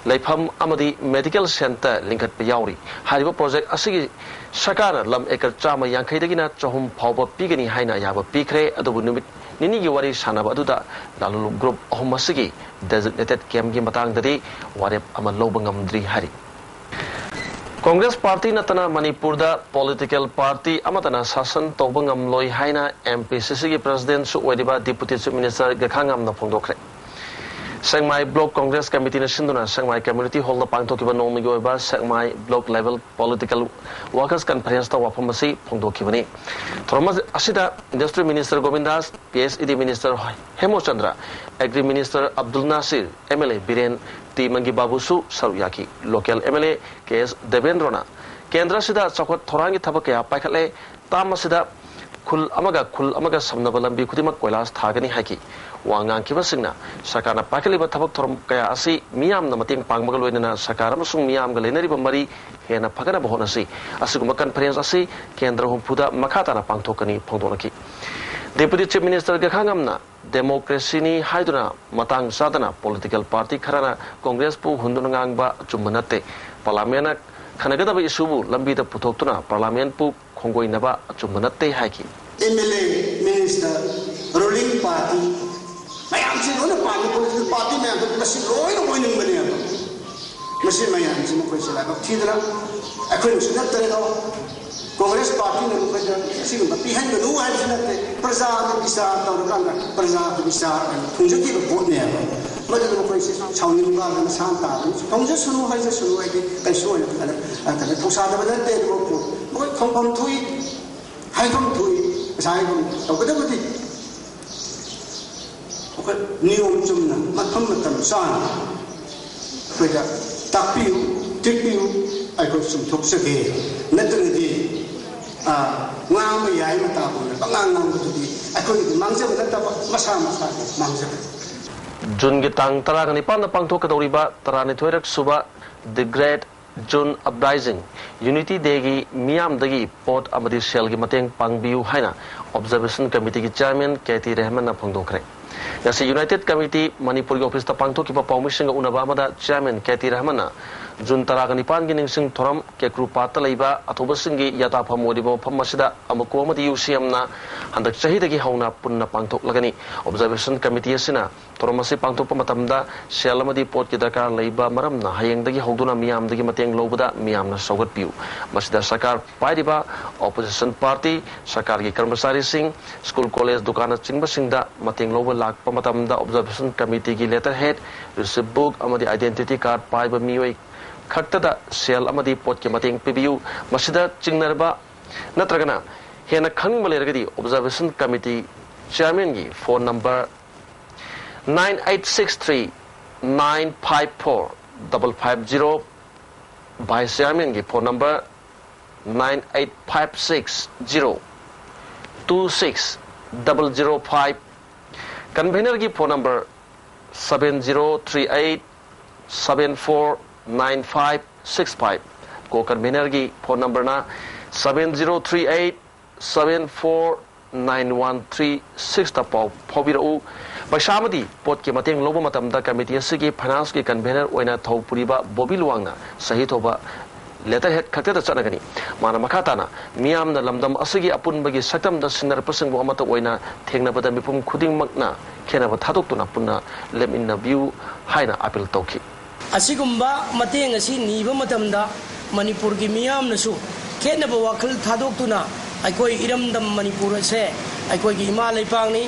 ꯂꯩꯐꯝ ꯑꯃꯗꯤ medical centre ꯂꯤꯡꯈꯠꯄ ꯌꯥꯎꯔꯤ꯫ ꯍꯥꯏꯔꯤꯕ project ꯑꯁꯤꯒꯤ ꯁꯔꯀꯥꯔꯅ ꯂꯝ acre ꯆꯥꯝꯃ ꯌꯥꯡꯈꯩꯗꯒꯤꯅ ꯆꯍꯨꯝ ꯐꯥꯎꯕ ꯄꯤꯒꯅꯤ ꯍꯥꯏꯅ ꯑꯌꯥꯕ ꯄꯤꯈ꯭ꯔꯦ꯫ ꯑꯗꯨꯕꯨ ꯅꯨꯃꯤꯠ ꯅꯤꯅꯤꯒꯤ ꯋꯥꯔꯤ ꯁꯥꯟꯅꯕ ꯑꯗꯨꯗ ꯂꯥꯂꯨꯂꯨꯞ group ꯑꯍꯨꯝ ꯑꯁꯤꯒꯤ designated campꯀꯤ ꯃꯇꯥꯡꯗꯗꯤ ꯋꯥꯔꯦꯞ ꯑꯃ ꯂꯧꯕ ꯉꯝꯗ꯭ꯔꯤ ꯍꯥꯏꯔꯤ꯫ Congress party ꯅꯠꯇꯅ ꯃꯅꯤꯄꯨꯔꯗ political party ꯑꯃꯠꯇꯅ ꯁꯥꯁꯟ ꯇꯧꯕ ꯉꯝꯂꯣꯏ ꯍꯥꯏꯅ M P C Cꯒꯤ presidentꯁꯨ ꯑꯣꯏꯔꯤꯕ Deputy Chief Minister ꯒꯈꯥꯉꯥꯝꯅ ꯐꯣꯡꯗꯣꯛꯈ꯭ꯔꯦ꯫ ꯁꯦꯛꯃꯥꯏ Block Congress Committeeꯅ ꯁꯤꯟꯗꯨꯅ ꯁꯦꯛꯃꯥꯏ Community Hallꯗ ꯄꯥꯡꯊꯣꯛꯈꯤꯕ ꯅꯣꯡꯃꯒꯤ ꯑꯣꯏꯕ ꯁꯦꯛꯃꯥꯏ Block Level Political Workers Conferenceꯇ ꯋꯥꯐꯝ ꯑꯁꯤ ꯐꯣꯡꯗꯣꯛꯈꯤꯕꯅꯤ꯫ ꯊꯧꯔꯝ ꯑꯁꯤꯗ Industry Minister Gobindas, P S E D Minister Hemochandra, Agri Minister Abdul Nasir, M L A Biren, T Mangi ꯕꯥꯕꯨꯁꯨ ꯁꯔꯨꯛ ꯌꯥꯈꯤ꯫ Local M L A K S ꯗꯦꯕꯦꯟꯗ꯭ꯔꯣꯅ ꯀꯦꯟꯗ꯭ꯔ ꯑꯁꯤꯗ ꯆꯥꯎꯈꯠ ꯊꯧꯔꯥꯡꯒꯤ ꯊꯕꯛ ꯀꯌꯥ ꯄꯥꯏꯈꯠꯂꯦ, term ꯑꯁꯤꯗ ꯈꯨꯜ ꯑꯃꯒ ꯈꯨꯜ ꯑꯃꯒ ꯁꯝꯅꯕ ꯂꯝꯕꯤ ꯈꯨꯗꯤꯡꯃꯛ ꯀꯣꯏꯂꯥꯁ ꯊꯥꯒꯅꯤ ꯍꯥꯏꯈꯤ꯫ ꯋꯥ ꯉꯥꯡꯈꯤꯕꯁꯤꯡꯅ ꯁꯔꯀꯥꯔꯅ ꯄꯥꯏꯈꯠꯂꯤꯕ ꯊꯕꯛ ꯊꯧꯔꯝ ꯀꯌꯥ ꯑꯁꯤ ꯃꯤꯌꯥꯝꯅ ꯃꯇꯦꯡ ꯄꯥꯡꯕꯒ ꯂꯣꯏꯅꯅ ꯁꯔꯀꯥꯔ ꯑꯃꯁꯨꯡ ꯃꯤꯌꯥꯝꯒ ꯂꯩꯅꯔꯤꯕ ꯃꯔꯤ ꯍꯦꯟꯅ ꯐꯒꯠꯅꯕ ꯍꯣꯠꯅꯁꯤ꯫ ꯑꯁꯤꯒꯨꯝꯕ conference ꯑꯁꯤ ꯀꯦꯟꯗ꯭ꯔ ꯍꯨꯝꯐꯨꯗ ꯃꯈꯥ ꯇꯥꯅ ꯄꯥꯡꯊꯣꯛꯀꯅꯤ ꯐꯣꯡꯗꯣꯛꯂꯛꯈꯤ꯫ Deputy Chief Minister ꯒꯈꯥꯉꯝꯅ democracy ꯅꯤ ꯍꯥꯏꯗꯨꯅ ꯃꯇꯥꯡ ꯆꯥꯗꯅ political party ꯈꯔꯅ Congress ꯄꯨ ꯍꯨꯟꯗꯨꯅ ꯉꯥꯡꯕ ꯑꯆꯨꯝꯕ ꯅꯠꯇꯦ꯫ Parliament ꯅ ꯈꯟꯅꯒꯗꯕ issue ꯕꯨ ꯂꯝꯕꯤꯗ ꯄꯨꯊꯣꯛꯇꯨꯅ Parliament ꯄꯨ ꯈꯣꯡꯒꯣꯏꯅꯕ ꯑꯆꯨꯝꯕ ꯅꯠꯇꯦ ꯍꯥꯏꯈꯤ꯫ M L A, minister, ruling party ꯃꯌꯥꯝꯁꯤ ꯂꯣꯏꯅ ꯄꯥꯝꯃꯤ, ꯄꯣꯂꯤꯇꯤꯀꯦꯜ ꯄꯥꯔꯇꯤ ꯃꯌꯥꯝꯗꯣ ꯃꯁꯤ ꯂꯣꯏꯅ ꯑꯣꯏꯅꯤꯡꯕꯅꯦꯕ꯫ ꯃꯁꯤ ꯃꯌꯥꯝꯁꯤ ꯃꯈꯣꯏꯁꯤ ꯂꯥꯏꯕꯛ ꯊꯤꯗꯅ ꯑꯩꯈꯣꯏꯅꯁꯨ ꯅꯠꯇ꯭ꯔꯦꯗꯣ, ꯀꯣꯡꯒ꯭ꯔꯦꯁ ꯄꯥꯔꯇꯤꯅ ꯃꯈꯣꯏꯗ ꯁꯤꯒꯨꯝꯕ ꯄꯤꯍꯟꯒꯅꯨ ꯍꯥꯏꯕꯁꯨ ꯅꯠꯇꯦ꯫ ꯄ꯭ꯔꯖꯥꯒꯤ ꯕꯤꯆꯥꯔ ꯇꯧꯔꯀꯥꯟꯗ ꯄ꯭ꯔꯖꯥꯒꯤ ꯕꯤꯆꯥꯔ ꯑꯣꯏꯅ ꯊꯨꯡꯖꯈꯤꯕ ꯄꯣꯠꯅꯦꯕ꯫ ꯃꯗꯨꯗ ꯃꯈꯣꯏꯁꯤ ꯁꯥꯎꯅꯤꯡꯕ ꯑꯗꯨꯅ ꯁꯥꯟ ꯇꯥꯗꯅ ꯊꯣꯡꯖꯁꯅꯨ ꯍꯥꯏꯖꯁꯅꯨ ꯍꯥꯏꯗꯤ ꯀꯩꯁꯨ ꯑꯣꯏꯅ ꯀꯩꯅꯣ ꯊꯧꯁꯥꯗꯕ ꯅꯠꯇꯦ꯫ ꯑꯗꯨꯕꯨ ꯃꯈꯣꯏ ꯈꯣꯡꯐꯝ ꯊꯣꯛꯏ, ꯍꯥꯏꯐꯝ ꯊꯣꯛꯏ꯫ ꯉꯁꯥꯏ ꯍꯥꯏꯐꯝ ꯇꯧꯒꯗꯕꯗꯤ ꯑꯩꯈꯣꯏ ꯅꯤꯌꯣꯝ ꯆꯨꯝꯅ ꯃꯐꯝ ꯃꯇꯝ ꯆꯥꯅ ꯑꯩꯈꯣꯏꯗ ꯇꯥꯛꯄꯤꯌꯨ, ꯇꯦꯛꯄꯤꯌꯨ, ꯑꯩꯈꯣꯏ ꯆꯨꯝꯊꯣꯛꯆꯒꯦ꯫ ꯅꯠꯇ꯭ꯔꯒꯗꯤ ꯉꯥꯡꯕ ꯌꯥꯏ ꯃꯇꯥꯒꯨꯝꯅ ꯄꯉꯥꯡ ꯉꯥꯡꯕꯗꯨꯗꯤ ꯑꯩꯈꯣꯏꯒꯤꯗꯤ ꯃꯥꯡꯖꯕ ꯅꯠꯇꯕ ꯃꯁꯥ ꯃꯁꯥꯒꯤ ꯃꯥꯡꯖꯕꯅꯤ꯫ ꯖꯨꯟꯒꯤ ꯇꯥꯡ ꯇꯔꯥꯒ ꯅꯤꯄꯥꯟꯗ ꯄꯥꯡꯊꯣꯛꯀꯗꯧꯔꯤꯕ ꯇꯔꯥꯅꯤꯊꯣꯏꯔꯛ ꯁꯨꯕ The Great June Uprising, Unity Day ꯒꯤ ꯃꯤꯌꯥꯝꯗꯒꯤ ꯄꯣꯠ ꯑꯃꯗꯤ ꯁꯦꯜꯒꯤ ꯃꯇꯦꯡ ꯄꯥꯡꯕꯤꯌꯨ ꯍꯥꯏꯅ Observation Committee ꯒꯤ Chairman ꯀꯦ ꯇꯤ ꯔꯦꯍꯃꯟꯅ ꯐꯣꯡꯗꯣꯛꯈ꯭ꯔꯦ꯫ ꯉꯁꯤ United Committee ꯃꯅꯤꯄꯨꯔꯒꯤ office ꯇ ꯄꯥꯡꯊꯣꯛꯈꯤꯕ ꯄꯥꯎꯃꯤꯁꯤꯡꯒ ꯎꯅꯕ ꯑꯃꯗ Chairman ꯀꯦ ꯇꯤ ꯔꯦꯍꯃꯟꯅ ꯖꯨꯟ ꯇꯔꯥꯒ ꯅꯤꯄꯥꯟꯒꯤ ꯅꯤꯡꯁꯤꯡ ꯊꯧꯔꯝ ꯀꯦꯀ꯭ꯔꯨꯄꯥꯠꯇ ꯂꯩꯕ ꯑꯊꯧꯕꯁꯤꯡꯒꯤ ꯌꯥꯇꯥꯐꯝ ꯑꯣꯏꯔꯤꯕ ꯃꯐꯝ ꯑꯁꯤꯗ ꯑꯃꯨꯛ ꯀꯣꯝꯃꯗꯤ ꯌꯨ ꯁꯤ ꯑꯦꯝꯅ ꯍꯟꯗꯛ ꯆꯍꯤꯗꯒꯤ ꯍꯧꯅ ꯄꯨꯟꯅ ꯄꯥꯡꯊꯣꯛꯂꯒꯅꯤ꯫ Observation Committee ꯑꯁꯤꯅ ꯊꯧꯔꯝ ꯑꯁꯤ ꯄꯥꯡꯊꯣꯛꯄ ꯃꯇꯝꯗ ꯁꯦꯜ ꯑꯃꯗꯤ ꯄꯣꯠꯀꯤ ꯗꯔꯀꯥꯔ ꯂꯩꯕ ꯃꯔꯝꯅ ꯍꯌꯦꯡꯗꯒꯤ ꯍꯧꯗꯨꯅ ꯃꯤꯌꯥꯝꯗꯒꯤ ꯃꯇꯦꯡ ꯂꯧꯕꯗ ꯃꯤꯌꯥꯝꯅ ꯁꯧꯒꯠꯄꯤꯌꯨ꯫ ꯃꯁꯤꯗ ꯁꯔꯀꯥꯔ ꯄꯥꯏꯔꯤꯕ opposition party, ꯁꯔꯀꯥꯔꯒꯤ ꯀꯔꯃꯆꯥꯔꯤꯁꯤꯡ, ꯁ꯭ꯀꯨꯜ, ꯀꯣꯂꯦꯖ, ꯗꯨꯀꯥꯟꯅꯆꯤꯡꯕꯁꯤꯡꯗ ꯃꯇꯦꯡ ꯂꯧꯕ ꯂꯥꯛꯄ ꯃꯇꯝꯗ Observation Committee ꯒꯤ letterhead, receipt book ꯑꯃꯗꯤ identity card ꯄꯥꯏꯕ ꯃꯤꯑꯣꯏ ꯈꯛꯇꯗ ꯁꯦꯜ ꯑꯃꯗꯤ ꯄꯣꯠꯀꯤ ꯃꯇꯦꯡ ꯄꯤꯕꯤꯌꯨ꯫ ꯃꯁꯤꯗ ꯆꯤꯡꯅꯔꯕ ꯅꯠꯇ꯭ꯔꯒꯅ ꯍꯦꯟꯅ ꯈꯪꯅꯤꯡꯕ ꯂꯩꯔꯒꯗꯤ Observation Committee Chairman ꯒꯤ phone number nine eight six three nine five four double five zero, Vice Chairman ꯒꯤ phone number nine eight five six zero two six double zero five, Convener ꯒꯤ phone number seven zero three eight seven four nine five six five, Co-Convener ꯒꯤ phone number ꯅ seven zero three eight seven four nine one three ꯁꯤꯛꯁꯇ ꯄꯥꯎ ꯐꯥꯎꯕꯤꯔꯛꯎ꯫ ꯄꯩꯁꯥ ꯑꯃꯗꯤ ꯄꯣꯠꯀꯤ ꯃꯇꯦꯡ ꯂꯧꯕ ꯃꯇꯝꯗ ꯀꯃꯤꯇꯤ ꯑꯁꯤꯒꯤ ꯐꯥꯏꯅꯥꯟꯁꯀꯤ ꯀꯟꯚꯦꯅꯔ ꯑꯣꯏꯅ ꯊꯧ ꯄꯨꯔꯤꯕ ꯕꯣꯕꯤ ꯂꯨꯋꯥꯡꯅ ꯁꯍꯤ ꯇꯧꯕ ꯂꯦꯇꯔ ꯍꯦꯗ ꯈꯛꯇꯗ ꯆꯠꯅꯒꯅꯤ꯫ ꯃꯥꯅ ꯃꯈꯥ ꯇꯥꯅ ꯃꯤꯌꯥꯝꯅ ꯂꯝꯗꯝ ꯑꯁꯤꯒꯤ ꯑꯄꯨꯟꯕꯒꯤ ꯁꯛꯇꯝꯗ ꯁꯤꯟꯅꯔꯛꯄꯁꯤꯡꯕꯨ ꯑꯃꯠꯇ ꯑꯣꯏꯅ ꯊꯦꯡꯅꯕꯗ ꯃꯤꯄꯨꯝ ꯈꯨꯗꯤꯡꯃꯛꯅ ꯈꯦꯠꯅꯕ ꯊꯥꯗꯣꯛꯇꯨꯅ ꯄꯨꯟꯅ ꯂꯦꯞꯃꯤꯟꯅꯕꯤꯌꯨ ꯍꯥꯏꯅ ꯑꯥꯄꯤꯜ ꯇꯧꯈꯤ꯫ ꯑꯁꯤꯒꯨꯝꯕ ꯃꯇꯦꯡ ꯑꯁꯤ ꯅꯤꯕ ꯃꯇꯝꯗ ꯃꯅꯤꯄꯨꯔꯒꯤ ꯃꯤꯌꯥꯝꯅꯁꯨ ꯈꯦꯠꯅꯕ ꯋꯥꯈꯜ ꯊꯥꯗꯣꯛꯇꯨꯅ ꯑꯩꯈꯣꯏ ꯏꯔꯝꯗꯝ ꯃꯅꯤꯄꯨꯔ ꯑꯁꯦ ꯑꯩꯈꯣꯏꯒꯤ ꯏꯃꯥ ꯂꯩꯄꯥꯛꯅꯤ꯫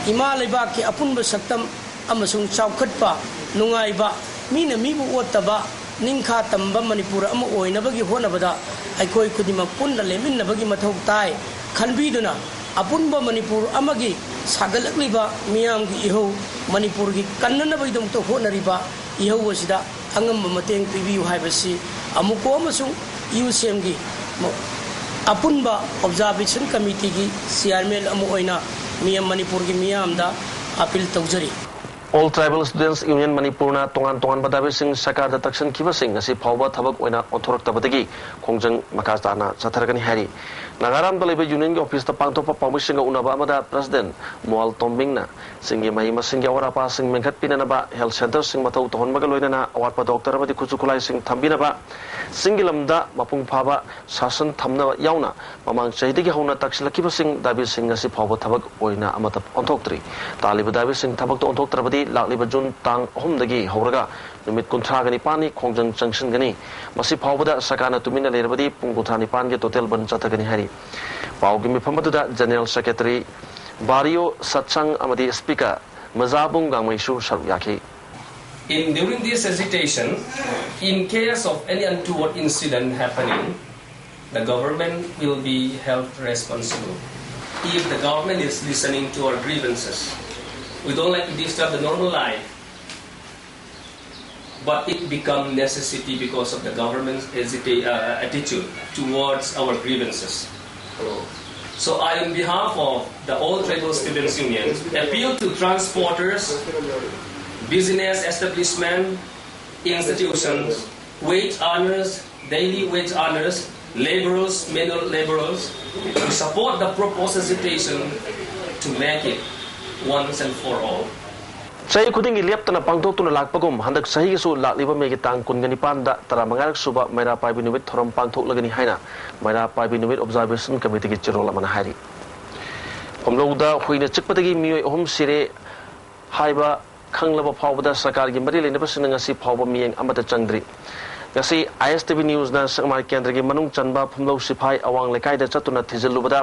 ꯏꯃꯥ ꯂꯩꯕꯥꯛꯀꯤ ꯑꯄꯨꯟꯕ ꯁꯛꯇꯝ ꯑꯃꯁꯨꯡ ꯆꯥꯎꯈꯠꯄ, ꯅꯨꯡꯉꯥꯏꯕ, ꯃꯤꯅ ꯃꯤꯕꯨ ꯑꯣꯠꯇꯕ, ꯅꯤꯡꯈꯥ ꯇꯝꯕ ꯃꯅꯤꯄꯨꯔ ꯑꯃ ꯑꯣꯏꯅꯕꯒꯤ ꯍꯣꯠꯅꯕꯗ ꯑꯩꯈꯣꯏ ꯈꯨꯗꯤꯡꯃꯛ ꯄꯨꯟꯅ ꯂꯦꯞꯃꯤꯟꯅꯕꯒꯤ ꯃꯊꯧ ꯇꯥꯏ ꯈꯟꯕꯤꯗꯨꯅ, ꯑꯄꯨꯟꯕ ꯃꯅꯤꯄꯨꯔ ꯑꯃꯒꯤ ꯁꯥꯒꯠꯂꯛꯂꯤꯕ ꯃꯤꯌꯥꯝꯒꯤ ꯏꯍꯧ, ꯃꯅꯤꯄꯨꯔꯒꯤ ꯀꯟꯅꯅꯕꯒꯤꯗꯃꯛꯇ ꯍꯣꯠꯅꯔꯤꯕ ꯏꯍꯧ ꯑꯁꯤꯗ ꯑꯉꯝꯕ ꯃꯇꯦꯡ ꯄꯤꯕꯤꯌꯨ ꯍꯥꯏꯕꯁꯤ ꯑꯃꯨꯛꯀꯣ ꯑꯃꯁꯨꯡ ꯌꯨ ꯁꯤ ꯑꯦꯝꯒꯤ ꯑꯄꯨꯟꯕ ꯑꯣꯕꯖꯥꯔꯕꯦꯁꯟ ꯀꯃꯤꯇꯤꯒꯤ ꯆꯤꯌꯥꯔꯃꯦꯟ ꯑꯃ ꯑꯣꯏꯅ ꯃꯤꯌꯥꯝ, ꯃꯅꯤꯄꯨꯔꯒꯤ ꯃꯤꯌꯥꯝꯗ ꯑꯥꯄꯤꯜ ꯇꯧꯖꯔꯤ꯫ All Tribal Students Union ꯃꯅꯤꯄꯨꯔꯅ ꯇꯣꯉꯥꯟ ꯇꯣꯉꯥꯟꯕ ꯗꯥꯕꯤꯁꯤꯡ ꯁꯔꯀꯥꯔꯗ ꯇꯛꯁꯤꯟꯈꯤꯕꯁꯤꯡ ꯉꯁꯤ ꯐꯥꯎꯕ ꯊꯕꯛ ꯑꯣꯏꯅ ꯑꯣꯟꯊꯣꯔꯛꯇꯕꯗꯒꯤ ꯈꯣꯡꯖꯪ ꯃꯈꯥ ꯇꯥꯅ ꯆꯠꯊꯔꯒꯅꯤ ꯍꯥꯏꯔꯤ꯫ ꯅꯥꯒꯥꯔꯥꯝꯗ ꯂꯩꯕ ꯌꯨꯅꯤꯌꯟꯒꯤ ꯑꯣꯐꯤꯁꯇ ꯄꯥꯡꯊꯣꯛꯄ ꯄꯥꯎꯃꯤꯁꯤꯡꯒ ꯎꯅꯕ ꯑꯃꯗ ꯄ꯭ꯔꯁꯤꯗꯦꯟ ꯃꯨꯋꯥꯜ ꯇꯣꯝꯕꯤꯡꯅ ꯆꯤꯡꯒꯤ ꯃꯍꯩ ꯃꯁꯤꯡꯒꯤ ꯑꯋꯥꯠ ꯑꯄꯥꯁꯤꯡ ꯃꯦꯟꯈꯠꯄꯤꯅꯅꯕ, ꯍꯦꯜꯊ ꯁꯦꯟꯇꯔꯁꯤꯡ ꯃꯊꯧ ꯇꯧꯍꯟꯕꯒ ꯂꯣꯏꯅꯅ ꯑꯋꯥꯠꯄ ꯗꯣꯛꯇꯔ ꯑꯃꯗꯤ ꯈꯨꯠꯁꯨ ꯈꯨꯠꯂꯥꯏꯁꯤꯡ ꯊꯝꯕꯤꯅꯕ, ꯆꯤꯡꯒꯤ ꯂꯝꯗ ꯃꯄꯨꯡ ꯐꯥꯕ ꯁꯥꯁꯟ ꯊꯝꯅꯕ ꯌꯥꯎꯅ ꯃꯃꯥꯡ ꯆꯍꯤꯗꯒꯤ ꯍꯧꯅ ꯇꯥꯛꯁꯤꯜꯂꯛꯈꯤꯕꯁꯤꯡ ꯗꯥꯕꯤꯁꯤꯡ ꯉꯁꯤ ꯐꯥꯎꯕ ꯊꯕꯛ ꯑꯣꯏꯅ ꯑꯃꯠꯇ ꯑꯣꯟꯊꯣꯛꯇ꯭ꯔꯤ꯫ ꯇꯥꯜꯂꯤꯕ ꯗꯥꯕꯤꯁꯤꯡ ꯊꯕꯛꯇ ꯑꯣꯟꯊꯣꯛꯇ꯭ꯔꯕꯗꯤ ꯂꯥꯛꯂꯤꯕ ꯖꯨꯟ ꯇꯥꯡ ꯑꯍꯨꯝꯗꯒꯤ ꯍꯧꯔꯒ ꯅꯨꯃꯤꯠ ꯀꯨꯟꯊ꯭ꯔꯥꯒ ꯅꯤꯄꯥꯟꯅꯤ ꯈꯣꯡꯖꯪ ꯆꯪꯁꯤꯟꯒꯅꯤ꯫ ꯃꯁꯤ ꯐꯥꯎꯕꯗ ꯁꯔꯀꯥꯔꯅ ꯇꯨꯃꯤꯟꯅ ꯂꯩꯔꯕꯗꯤ ꯄꯨꯡ ꯀꯨꯟꯊ꯭ꯔꯥ ꯅꯤꯄꯥꯟꯒꯤ ꯇꯣꯇꯦꯜ ꯕꯟ ꯆꯠꯊꯒꯅꯤ ꯍꯥꯏꯔꯤ꯫ ꯄꯥꯎꯒꯤ ꯃꯤꯐꯝ ꯑꯗꯨꯗ ꯖꯦꯅꯔꯦꯜ ꯁꯦꯀ꯭ꯔꯦꯇꯔꯤ ꯕꯥꯔꯤꯑꯣ ꯁꯠꯁꯪ ꯑꯃꯗꯤ ꯁ꯭ꯄꯤꯀꯔ ꯃꯖꯥꯕꯨꯡ ꯒꯥꯡꯃꯩꯁꯨ ꯁꯔꯨꯛ ꯌꯥꯈꯤ꯫ In, during this agitation, in case of any untoward incident happening, the government will be held responsible if the government is listening to our grievances. We don't like to disturb the normal life, but it become necessity because of the government's hesita-, uh, attitude towards our grievances. So I, on behalf of the All Tribal Students Union, appeal to transporters, business establishment, institutions, wage earners, daily wage earners, Laborers, manual laborers, to support the proposed agitation to make it once and for all. ꯆꯍꯤ ꯈꯨꯗꯤꯡꯒꯤ ꯂꯦꯞꯇꯅ ꯄꯥꯡꯊꯣꯛꯇꯨꯅ ꯂꯥꯛꯄꯒꯨꯝ, ꯍꯟꯗꯛ ꯆꯍꯤꯒꯤꯁꯨ ꯂꯥꯛꯂꯤꯕ ꯃꯦꯒꯤ ꯇꯥꯡ ꯀꯨꯟꯒ ꯅꯤꯄꯥꯟꯗ ꯇꯔꯥꯃꯉꯥꯔꯛ ꯁꯨꯕ ꯃꯩꯔꯥ ꯄꯥꯏꯕꯤ ꯅꯨꯃꯤꯠ ꯊꯧꯔꯝ ꯄꯥꯡꯊꯣꯛꯂꯒꯅꯤ ꯍꯥꯏꯅ ꯃꯩꯔꯥ ꯄꯥꯏꯕꯤ ꯅꯨꯃꯤꯠ ꯑꯣꯕꯖꯥꯔꯕꯦꯁꯟ ꯀꯃꯤꯇꯤꯒꯤ ꯆꯦꯔꯣꯜ ꯑꯃꯅ ꯍꯥꯏꯔꯤ꯫ ꯐꯝꯂꯧꯗ ꯍꯨꯏꯅ ꯆꯤꯛꯄꯗꯒꯤ ꯃꯤꯑꯣꯏ ꯑꯍꯨꯝ ꯁꯤꯔꯦ ꯍꯥꯏꯕ ꯈꯪꯂꯕ ꯐꯥꯎꯕꯗ ꯁꯔꯀꯥꯔꯒꯤ ꯃꯔꯤ ꯂꯩꯅꯕꯁꯤꯡꯅ ꯉꯁꯤ ꯐꯥꯎꯕ ꯃꯤꯠꯌꯦꯡ ꯑꯃꯠꯇ ꯆꯪꯗ꯭ꯔꯤ꯫ ꯉꯁꯤ ꯑꯥꯏ ꯑꯦꯁ ꯇꯤ ꯚꯤ ꯅ꯭ꯌꯨꯁꯅ ꯁꯦꯛꯃꯥꯏ ꯀꯦꯟꯗ꯭ꯔꯒꯤ ꯃꯅꯨꯡ ꯆꯟꯕ ꯐꯝꯂꯧ ꯁꯤꯐꯥꯏ ꯑꯋꯥꯡ ꯂꯩꯀꯥꯏꯗ ꯆꯠꯇꯨꯅ ꯊꯤꯖꯤꯜꯂꯨꯕꯗ,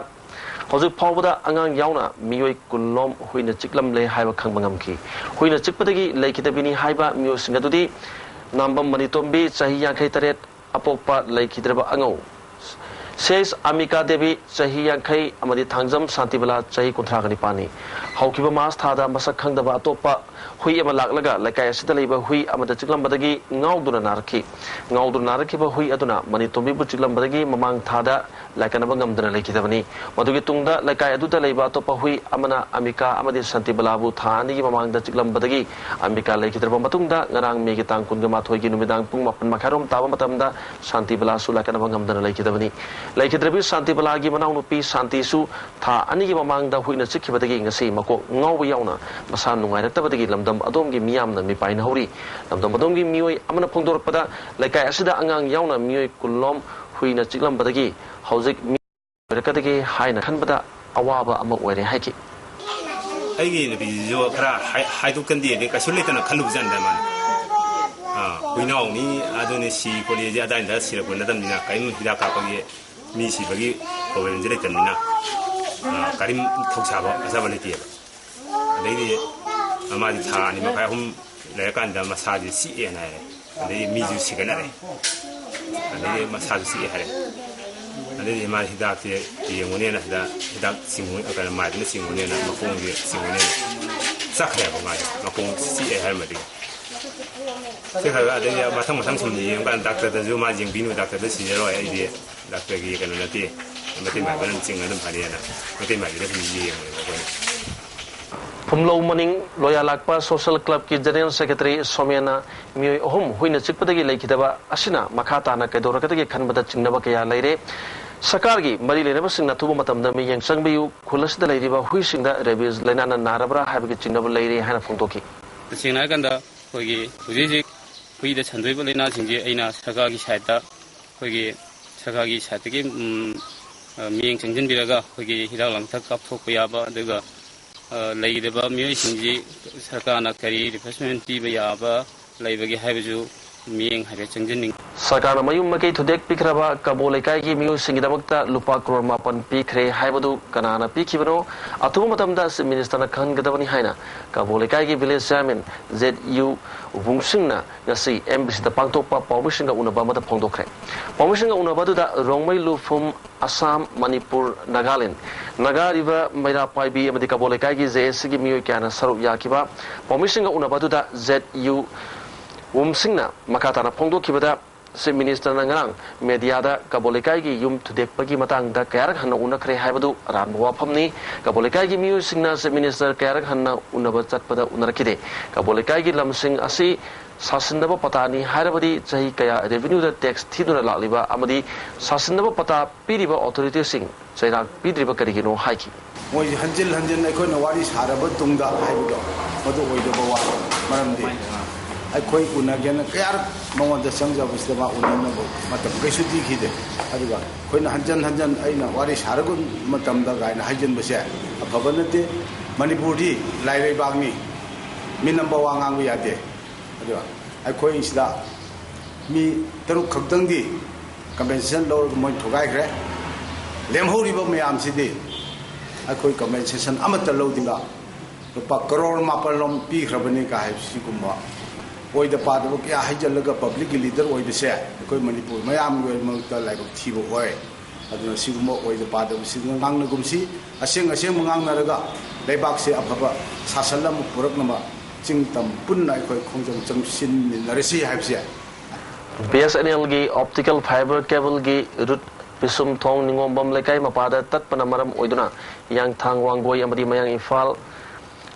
ꯍꯧꯖꯤꯛ ꯐꯥꯎꯕꯗ ꯑꯉꯥꯡ ꯌꯥꯎꯅ ꯃꯤꯑꯣꯏ ꯀꯨꯟꯂꯣꯝ ꯍꯨꯏꯅ ꯆꯤꯛꯂꯝꯂꯦ ꯍꯥꯏꯕ ꯈꯪꯕ ꯉꯝꯈꯤ꯫ ꯍꯨꯏꯅ ꯆꯤꯛꯄꯗꯒꯤ ꯂꯩꯈꯤꯗꯕꯤꯅꯤ ꯍꯥꯏꯕ ꯃꯤꯑꯣꯏꯁꯤꯡ ꯑꯗꯨꯗꯤ ꯅꯥꯝꯕꯝ ꯃꯅꯤꯇꯣꯝꯕꯤ, ꯆꯍꯤ ꯌꯥꯡꯈꯩ ꯇꯔꯦꯠ, ꯑꯄꯣꯛꯄ ꯂꯩꯈꯤꯗ꯭ꯔꯕ ꯑꯉꯧ ꯁꯦꯁ ꯑꯃꯤꯀꯥ ꯗꯦꯕꯤ, ꯆꯍꯤ ꯌꯥꯡꯈꯩ, ꯑꯃꯗꯤ ꯊꯥꯡꯖꯝ ꯁꯥꯟꯇꯤꯕꯂꯥ, ꯆꯍꯤ ꯀꯨꯟꯊ꯭ꯔꯥꯒ ꯅꯤꯄꯥꯟꯅꯤ꯫ ꯍꯧꯈꯤꯕ ꯃꯥꯔꯆ ꯊꯥꯗ ꯃꯁꯛ ꯈꯪꯗꯕ ꯑꯇꯣꯞꯄ ꯍꯨꯏ ꯑꯃ ꯂꯥꯛꯂꯒ ꯂꯩꯀꯥꯏ ꯑꯁꯤꯗ ꯂꯩꯕ ꯍꯨꯏ ꯑꯃꯗ ꯆꯤꯛꯂꯝꯕꯗꯒꯤ ꯉꯥꯎꯗꯨꯅ ꯅꯥꯔꯛꯈꯤ꯫ ꯉꯥꯎꯗꯨꯅ ꯅꯥꯔꯛꯈꯤꯕ ꯍꯨꯏ ꯑꯗꯨꯅ ꯃꯅꯤꯇꯣꯝꯕꯤꯕꯨ ꯆꯤꯛꯂꯝꯕꯗꯒꯤ ꯃꯃꯥꯡ ꯊꯥꯗ ꯂꯥꯏꯀꯠꯅꯕ ꯉꯝꯗꯅ ꯂꯩꯈꯤꯗꯕꯅꯤ꯫ ꯃꯗꯨꯒꯤ ꯇꯨꯡꯗ ꯂꯩꯀꯥꯏ ꯑꯗꯨꯗ ꯂꯩꯕ ꯑꯇꯣꯞꯄ ꯍꯨꯏ ꯑꯃꯅ ꯑꯃꯤꯀꯥ ꯑꯃꯗꯤ ꯁꯥꯟꯇꯤꯕꯂꯥꯕꯨ ꯊꯥ ꯑꯅꯤꯒꯤ ꯃꯃꯥꯡꯗ ꯆꯤꯛꯂꯝꯕꯗꯒꯤ ꯑꯃꯤꯀꯥ ꯂꯩꯈꯤꯗ꯭ꯔꯕ ꯃꯇꯨꯡꯗ, ꯉꯔꯥꯡ ꯃꯦꯒꯤ ꯇꯥꯡ ꯀꯨꯟꯒ ꯃꯥꯊꯣꯏꯒꯤ ꯅꯨꯃꯤꯗꯥꯡ ꯄꯨꯡ ꯃꯥꯄꯟ ꯃꯈꯥꯏꯔꯣꯝ ꯇꯥꯕ ꯃꯇꯝꯗ ꯁꯥꯟꯇꯤꯕꯂꯥꯁꯨ ꯂꯥꯏꯀꯠꯅꯕ ꯉꯝꯗꯅ ꯂꯩꯈꯤꯗꯕꯅꯤ꯫ ꯂꯩꯈꯤꯗ꯭ꯔꯕꯤ ꯁꯥꯟꯇꯤꯕꯂꯥꯒꯤ ꯃꯅꯥꯎꯅꯨꯄꯤ ꯁꯥꯟꯇꯤꯁꯨ ꯊꯥ ꯑꯅꯤꯒꯤ ꯃꯃꯥꯡꯗ ꯍꯨꯏꯅ ꯆꯤꯛꯈꯤꯕꯗꯒꯤ ꯉꯁꯤ ꯃꯀꯣꯛ ꯉꯥꯎꯕ ꯌꯥꯎꯅ ꯃꯁꯥ ꯅꯨꯡꯉꯥꯏꯔꯛꯇꯕꯗꯒꯤ ꯂꯝꯗꯝ ꯑꯗꯣꯝꯒꯤ ꯃꯤꯌꯥꯝꯅ ꯃꯤꯄꯥꯏꯅꯍꯧꯔꯤ꯫ ꯂꯝꯗꯝ ꯑꯗꯣꯝꯒꯤ ꯃꯤꯑꯣꯏ ꯑꯃꯅ ꯐꯣꯡꯗꯣꯔꯛꯄꯗ, ꯂꯩꯀꯥꯏ ꯑꯁꯤꯗ ꯑꯉꯥꯡ ꯌꯥꯎꯅ ꯃꯤꯑꯣꯏ ꯀꯨꯟꯂꯣꯝ ꯍꯨꯏꯅ ꯆꯤꯛꯂꯝꯕꯗꯒꯤ ꯍꯧꯖꯤꯛ ꯃꯤ ꯑꯣꯏꯔꯛꯀꯗꯒꯦ ꯍꯥꯏꯅ ꯈꯟꯕꯗ ꯑꯋꯥꯕ ꯑꯃ ꯑꯣꯏꯔꯦ ꯍꯥꯏꯈꯤ꯫ ꯑꯩꯒꯤ ꯅꯨꯄꯤꯁꯤꯁꯨ ꯈꯔ ꯍꯥꯏ-, ꯍꯥꯏꯗꯣꯛꯀꯟꯗꯦꯗꯤ ꯀꯩꯁꯨ ꯂꯩꯇꯅ ꯈꯜꯂꯨꯕꯖꯥꯠꯅꯤꯗ ꯃꯥꯅ꯫ ꯑꯥ, ꯍꯨꯏꯅꯥꯎꯅꯤ, ꯑꯗꯨꯅꯤ, ꯁꯤ ꯈꯣꯠꯂꯤꯁꯦ ꯑꯗꯥꯏꯗ ꯁꯤꯔꯛꯄ ꯅꯠꯇꯕꯅꯤꯅ, ꯀꯔꯤꯝ ꯍꯤꯗꯥꯛ ꯀꯥꯞꯄꯒꯤ ꯃꯤ ꯁꯤꯕꯒꯤ ꯄ꯭ꯔꯣꯕ꯭ꯂꯦꯝꯁꯦ ꯂꯩꯇꯕꯅꯤꯅ, ꯑꯥ, ꯀꯔꯤꯝ ꯊꯧꯁꯥꯕ ꯑꯁꯥꯕ ꯂꯩꯇꯦꯕ꯫ ꯑꯗꯩꯗꯤ ꯃꯥꯗꯤ ꯊꯥ ꯑꯅꯤ ꯃꯈꯥꯏ ꯑꯍꯨꯝ ꯂꯩꯔꯀꯥꯟꯗ ꯃꯁꯥꯁꯦ ꯆꯤꯛꯑꯦꯅ ꯍꯥꯏꯔꯦ꯫ ꯑꯗꯩꯗꯤ ꯃꯤꯁꯨ ꯁꯤꯒꯠꯅꯔꯦ꯫ ꯑꯗꯩꯗꯤ ꯃꯁꯥꯁꯨ ꯆꯤꯛꯑꯦ ꯍꯥꯏꯔꯦ꯫ ꯑꯗꯩꯗꯤ ꯃꯥ ꯍꯤꯗꯥꯛꯁꯦ ꯌꯦꯡꯉꯨꯅꯦꯅ ꯁꯤꯗ ꯍꯤꯗꯥꯛ ꯆꯤꯡꯉꯨ-, ꯀꯩꯅꯣ, ꯃꯥꯏꯗꯨꯅ ꯆꯤꯡꯉꯨꯅꯦꯅ, ꯃꯈꯣꯡꯁꯦ ꯆꯤꯡꯉꯨꯅꯦꯅ ꯆꯠꯈ꯭ꯔꯦꯕ ꯃꯥꯁꯦ꯫ ꯃꯈꯣꯡ ꯆꯤꯛꯑꯦ ꯍꯥꯏꯔꯝꯕꯗꯒꯤ꯫ ꯆꯠꯈ꯭ꯔꯒ ꯑꯗꯩꯗꯤ ꯃꯊꯪ ꯃꯊꯪ ꯁꯨꯝ ꯌꯦꯡꯉꯀꯥꯟꯗ ꯗꯥꯛꯇꯔꯗꯁꯨ ꯃꯥ ꯌꯦꯡꯕꯤꯅꯨ, ꯗꯥꯛꯇꯔꯗ ꯁꯤꯖꯔꯣꯏ, ꯑꯩꯗꯤ ꯗꯥꯛꯇꯔꯒꯤ ꯀꯩꯅꯣ ꯅꯠꯇꯦ, ꯃꯩꯇꯩ ꯃꯥꯏꯕꯅ ꯑꯗꯨꯝ ꯆꯤꯡꯉ ꯑꯗꯨꯝ ꯐꯅꯤꯅ ꯃꯩꯇꯩ ꯃꯥꯏꯕꯤꯗ ꯁꯨꯝ ꯌꯦꯡꯕꯅꯦꯕ ꯑꯩꯈꯣꯏꯅ꯫ ꯐꯨꯝꯂꯧ ꯃꯅꯤꯡ ꯂꯣꯌꯥꯂꯥꯛꯄ ꯁꯣꯁꯦꯜ ꯀ꯭ꯂꯕꯀꯤ ꯖꯦꯅꯔꯦꯜ ꯁꯦꯀ꯭ꯔꯦꯇꯔꯤ ꯁꯣꯃꯦꯟꯅ ꯃꯤꯑꯣꯏ ꯑꯍꯨꯝ ꯍꯨꯏꯅ ꯆꯤꯛꯄꯗꯒꯤ ꯂꯩꯈꯤꯗꯕ ꯑꯁꯤꯅ ꯃꯈꯥ ꯇꯥꯅ ꯀꯩꯗꯧꯔꯛꯀꯗꯒꯦ ꯈꯟꯕꯗ ꯆꯤꯡꯅꯕ ꯀꯌꯥ ꯂꯩꯔꯦ꯫ ꯁꯔꯀꯥꯔꯒꯤ ꯃꯔꯤ ꯂꯩꯅꯕꯁꯤꯡꯅ ꯑꯊꯨꯕ ꯃꯇꯝꯗ ꯃꯤꯠꯌꯦꯡ ꯆꯪꯕꯤꯌꯨ, ꯈꯨꯜ ꯑꯁꯤꯗ ꯂꯩꯔꯤꯕ ꯍꯨꯏꯁꯤꯡꯗ ꯔꯦꯕꯤꯁ ꯂꯥꯏꯅꯥꯅ ꯅꯥꯔꯕ꯭ꯔꯥ ꯍꯥꯏꯕꯒꯤ ꯆꯤꯡꯅꯕ ꯂꯩꯔꯦ ꯍꯥꯏꯅ ꯐꯣꯡꯗꯣꯛꯈꯤ꯫ ꯇꯁꯦꯡꯅ ꯍꯥꯏꯔꯀꯥꯟꯗ ꯑꯩꯈꯣꯏꯒꯤ ꯍꯧꯖꯤꯛ ꯍꯧꯖꯤꯛ ꯍꯨꯏꯗ ꯁꯟꯗꯣꯛꯏꯕ ꯂꯥꯏꯅꯥꯁꯤꯡꯁꯦ ꯑꯩꯅ ꯁꯔꯀꯥꯔꯒꯤ ꯁꯥꯏꯠꯇ, ꯑꯩꯈꯣꯏꯒꯤ ꯁꯔꯀꯥꯔꯒꯤ ꯁꯥꯏꯠꯇꯒꯤ, ꯎꯝ, ꯑ, ꯃꯤꯠꯌꯦꯡ ꯆꯪꯁꯤꯟꯕꯤꯔꯒ ꯑꯩꯈꯣꯏꯒꯤ ꯍꯤꯗꯥꯛ ꯂꯥꯡꯊꯛ ꯀꯥꯞꯊꯣꯛꯄ ꯌꯥꯕ, ꯑꯗꯨꯒ, ꯑ, ꯂꯩꯒꯗꯕ ꯃꯤꯑꯣꯏꯁꯤꯡꯁꯤ ꯁꯔꯀꯥꯔꯅ ꯀꯔꯤ ꯔꯤꯐ꯭ꯔꯦꯁꯃꯦꯟ ꯄꯤꯕ ꯌꯥꯕ ꯂꯩꯕꯒꯦ ꯍꯥꯏꯕꯁꯨ ꯃꯤꯠꯌꯦꯡ ꯍꯥꯏꯐꯦꯠ ꯆꯪꯁꯤꯟꯅꯤꯡꯉꯤ꯫ ꯁꯔꯀꯥꯔꯅ ꯃꯌꯨꯝ ꯃꯀꯩ ꯊꯨꯗꯦꯛꯄꯤꯈ꯭ꯔꯕ ꯀꯕꯣ ꯂꯩꯀꯥꯏꯒꯤ ꯃꯤꯑꯣꯏꯁꯤꯡꯒꯤꯗꯃꯛꯇ ꯂꯨꯄꯥ ꯀ꯭ꯔꯣꯔ ꯃꯥꯄꯟ ꯄꯤꯈ꯭ꯔꯦ ꯍꯥꯏꯕꯗꯨ ꯀꯅꯥꯅ ꯄꯤꯈꯤꯕꯅꯣ? ꯑꯊꯨꯕ ꯃꯇꯝꯗ ꯆꯤꯐ ꯃꯤꯅꯤꯁꯇꯔꯅ ꯈꯪꯍꯟꯒꯗꯕꯅꯤ ꯍꯥꯏꯅ ꯀꯕꯣ ꯂꯩꯀꯥꯏꯒꯤ ꯚꯤꯂꯦꯖ ꯆꯤꯌꯥꯔꯃꯦꯟ ꯖꯦꯠ ꯌꯨ ꯋꯨꯡꯁꯤꯡꯅ ꯉꯁꯤ ꯑꯦꯝ ꯕꯤ ꯁꯤꯗ ꯄꯥꯡꯊꯣꯛꯄ ꯄꯥꯎꯃꯤꯁꯤꯡꯒ ꯎꯅꯕ ꯑꯃꯗ ꯐꯣꯡꯗꯣꯛꯈ꯭ꯔꯦ꯫ ꯄꯥꯎꯃꯤꯁꯤꯡꯒ ꯎꯅꯕ ꯑꯗꯨꯗ ꯔꯣꯡꯃꯩ, ꯂꯨꯐꯨꯝ, ꯑꯁꯥꯝ, ꯃꯅꯤꯄꯨꯔ, ꯅꯥꯒꯥꯂꯦꯟ, ꯅꯥꯒꯥ ꯔꯤꯚꯔ, ꯃꯩꯔꯥ ꯄꯥꯏꯕꯤ ꯑꯃꯗꯤ ꯀꯕꯣ ꯂꯩꯀꯥꯏꯒꯤ ꯖꯦ ꯑꯦ ꯁꯤꯒꯤ ꯃꯤꯑꯣꯏ ꯀꯌꯥꯅ ꯁꯔꯨꯛ ꯌꯥꯈꯤꯕ ꯄꯥꯎꯃꯤꯁꯤꯡꯒ ꯎꯅꯕ ꯑꯗꯨꯗ ꯖꯦꯠ ꯌꯨ ꯋꯨꯝꯁꯤꯡꯅ ꯃꯈꯥ ꯇꯥꯅ ꯐꯣꯡꯗꯣꯛꯈꯤꯕꯗ, ꯆꯤꯐ ꯃꯤꯅꯤꯁꯇꯔꯅ ꯉꯔꯥꯡ ꯃꯦꯗꯤꯌꯥꯗ ꯀꯕꯣ ꯂꯩꯀꯥꯏꯒꯤ ꯌꯨꯝ ꯊꯨꯗꯦꯛꯄꯒꯤ ꯃꯇꯥꯡꯗ ꯀꯌꯥꯔꯛ ꯍꯟꯅ ꯎꯅꯈ꯭ꯔꯦ ꯍꯥꯏꯕꯗꯨ ꯑꯔꯥꯟꯕ ꯋꯥꯐꯝꯅꯤ꯫ ꯀꯕꯣ ꯂꯩꯀꯥꯏꯒꯤ ꯃꯤꯑꯣꯏꯁꯤꯡꯅ ꯆꯤꯐ ꯃꯤꯅꯤꯁꯇꯔ ꯀꯌꯥꯔꯛ ꯍꯟꯅ ꯎꯅꯕ ꯆꯠꯄꯗ ꯎꯅꯔꯛꯈꯤꯗꯦ꯫ ꯀꯕꯣ ꯂꯩꯀꯥꯏꯒꯤ ꯂꯝꯁꯤꯡ ꯑꯁꯤ ꯁꯥꯁꯤꯟꯅꯕ ꯄꯇꯥꯅꯤ ꯍꯥꯏꯔꯕꯗꯤ ꯆꯍꯤ ꯀꯌꯥ ꯔꯦꯚꯤꯅ꯭ꯌꯨꯗ ꯇꯦꯛꯁ ꯊꯤꯗꯨꯅ ꯂꯥꯛꯂꯤꯕ ꯑꯃꯗꯤ ꯁꯥꯁꯤꯟꯅꯕ ꯄꯇꯥ ꯄꯤꯔꯤꯕ ꯑꯣꯊꯣꯔꯤꯇꯤꯁꯤꯡ ꯆꯩꯔꯥꯛ ꯄꯤꯗ꯭ꯔꯤꯕ ꯀꯔꯤꯒꯤꯅꯣ ꯍꯥꯏꯈꯤ꯫ ꯃꯣꯏꯁꯦ ꯍꯟꯖꯤꯟ ꯍꯟꯖꯤꯟ ꯑꯩꯈꯣꯏꯅ ꯋꯥꯔꯤ ꯁꯥꯔꯕ ꯇꯨꯡꯗ ꯍꯥꯏꯕꯗꯣ, ꯃꯗꯨ ꯑꯣꯏꯗꯕ ꯋꯥ꯫ ꯃꯔꯝꯗꯤ ꯑꯩꯈꯣꯏ ꯎꯅꯒꯦꯅ ꯀꯌꯥꯔꯛ ꯃꯉꯣꯟꯗ ꯆꯪꯖꯕꯁꯤꯗ ꯃꯥ ꯎꯅꯅꯕ ꯃꯇꯝ ꯀꯩꯁꯨ ꯄꯤꯈꯤꯗꯦ꯫ ꯑꯗꯨꯒ ꯑꯩꯈꯣꯏꯅ ꯍꯟꯖꯟ ꯍꯟꯖꯟ ꯑꯩꯅ ꯋꯥꯔꯤ ꯁꯥꯔꯒ ꯃꯇꯝꯗ ꯀꯥꯏꯅ ꯍꯥꯏꯖꯤꯟꯕꯁꯦ ꯑꯐꯕ ꯅꯠꯇꯦ꯫ ꯃꯅꯤꯄꯨꯔꯗꯤ ꯂꯥꯏꯔꯩꯕꯥꯛꯅꯤ, ꯃꯤꯅꯝꯕ ꯋꯥ ꯉꯥꯡꯕ ꯌꯥꯗꯦ꯫ ꯑꯗꯨꯒ ꯑꯩꯈꯣꯏ ꯁꯤꯗ ꯃꯤ ꯇꯔꯨꯛ ꯈꯛꯇꯪꯗꯤ ꯀꯝꯄꯦꯟꯁꯦꯁꯟ ꯂꯧꯔꯒ ꯃꯣꯏ ꯊꯨꯒꯥꯏꯈ꯭ꯔꯦ꯫ ꯂꯦꯝꯍꯧꯔꯤꯕ ꯃꯌꯥꯝꯁꯤꯗꯤ ꯑꯩꯈꯣꯏ ꯀꯝꯄꯦꯟꯁꯦꯁꯟ ꯑꯃꯠꯇ ꯂꯧꯗꯅ ꯂꯨꯄꯥ ꯀꯔꯣꯔ ꯃꯥꯄꯜ ꯂꯣꯝ ꯄꯤꯈ꯭ꯔꯕꯅꯤ ꯀꯥ ꯍꯥꯏꯕ ꯁꯤꯒꯨꯝꯕ ꯑꯣꯏꯗ ꯄꯥꯗꯕ ꯀꯌꯥ ꯍꯥꯏꯖꯤꯜꯂꯒ ꯄꯕ꯭ꯂꯤꯛꯀꯤ ꯂꯤꯗꯔ ꯑꯣꯏꯕꯁꯦ ꯑꯩꯈꯣꯏ ꯃꯅꯤꯄꯨꯔ ꯃꯌꯥꯝꯒꯤ ꯑꯣꯏꯕ ꯃꯔꯛꯇ ꯂꯥꯏꯕꯛ ꯊꯤꯕ ꯑꯣꯏ꯫ ꯑꯗꯨꯅ ꯁꯤꯒꯨꯝꯕ ꯑꯣꯏꯗ ꯄꯥꯗꯕꯁꯤꯡꯅ ꯉꯥꯡꯅꯒꯨꯝꯁꯤ, ꯑꯁꯦꯡ ꯑꯁꯦꯡꯕ ꯉꯥꯡꯅꯔꯒ ꯂꯩꯕꯥꯛꯁꯦ ꯑꯐꯕ ꯁꯥꯁꯟ ꯑꯃ ꯄꯨꯔꯛꯅꯕ ꯆꯤꯡ ꯇꯝ ꯄꯨꯟꯅ ꯑꯩꯈꯣꯏ ꯈꯣꯡꯖꯪ ꯆꯪꯁꯤꯟꯃꯤꯟꯅꯔꯁꯤ ꯍꯥꯏꯕꯁꯦ꯫ ꯕꯤ ꯑꯦꯁ ꯑꯦꯟ ꯑꯦꯜꯒꯤ ꯑꯣꯞꯇꯤꯀꯦꯜ ꯐꯥꯏꯕꯔ ꯀꯦꯕꯜꯒꯤ ꯔꯨꯠ ꯄꯤꯁꯨꯝꯊꯣꯡ ꯅꯤꯉꯣꯝꯕꯝ ꯂꯩꯀꯥꯏ ꯃꯄꯥꯗ ꯇꯠꯄꯅ ꯃꯔꯝ ꯑꯣꯏꯗꯨꯅ ꯍꯤꯌꯥꯡꯊꯥꯡ, ꯋꯥꯡꯒꯣꯏ ꯑꯃꯗꯤ ꯃꯌꯥꯡ ꯏꯝꯐꯥꯜ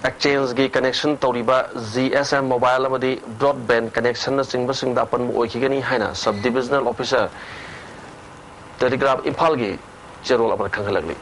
ꯑꯦꯛꯆꯦꯟꯖꯒꯤ ꯀꯅꯦꯛꯁꯟ ꯇꯧꯔꯤꯕ ꯖꯤ ꯑꯦꯁ ꯑꯦꯝ ꯃꯣꯕꯥꯏꯜ ꯑꯃꯗꯤ ꯕ꯭ꯔꯣꯗꯕꯦꯟ ꯀꯅꯦꯛꯁꯟꯅꯆꯤꯡꯕꯁꯤꯡꯗ ꯑꯄꯟꯕ ꯑꯣꯏꯈꯤꯒꯅꯤ ꯍꯥꯏꯅ ꯁꯕ ꯗꯤꯕꯤꯖꯅꯦꯜ ꯑꯣꯐꯤꯁꯥꯔ, ꯇꯦꯂꯤꯒ꯭ꯔꯥꯐ ꯏꯝꯐꯥꯜꯒꯤ ꯆꯦꯔꯣꯜ ꯑꯃꯅ ꯈꯪꯍꯜꯂꯛꯂꯤ꯫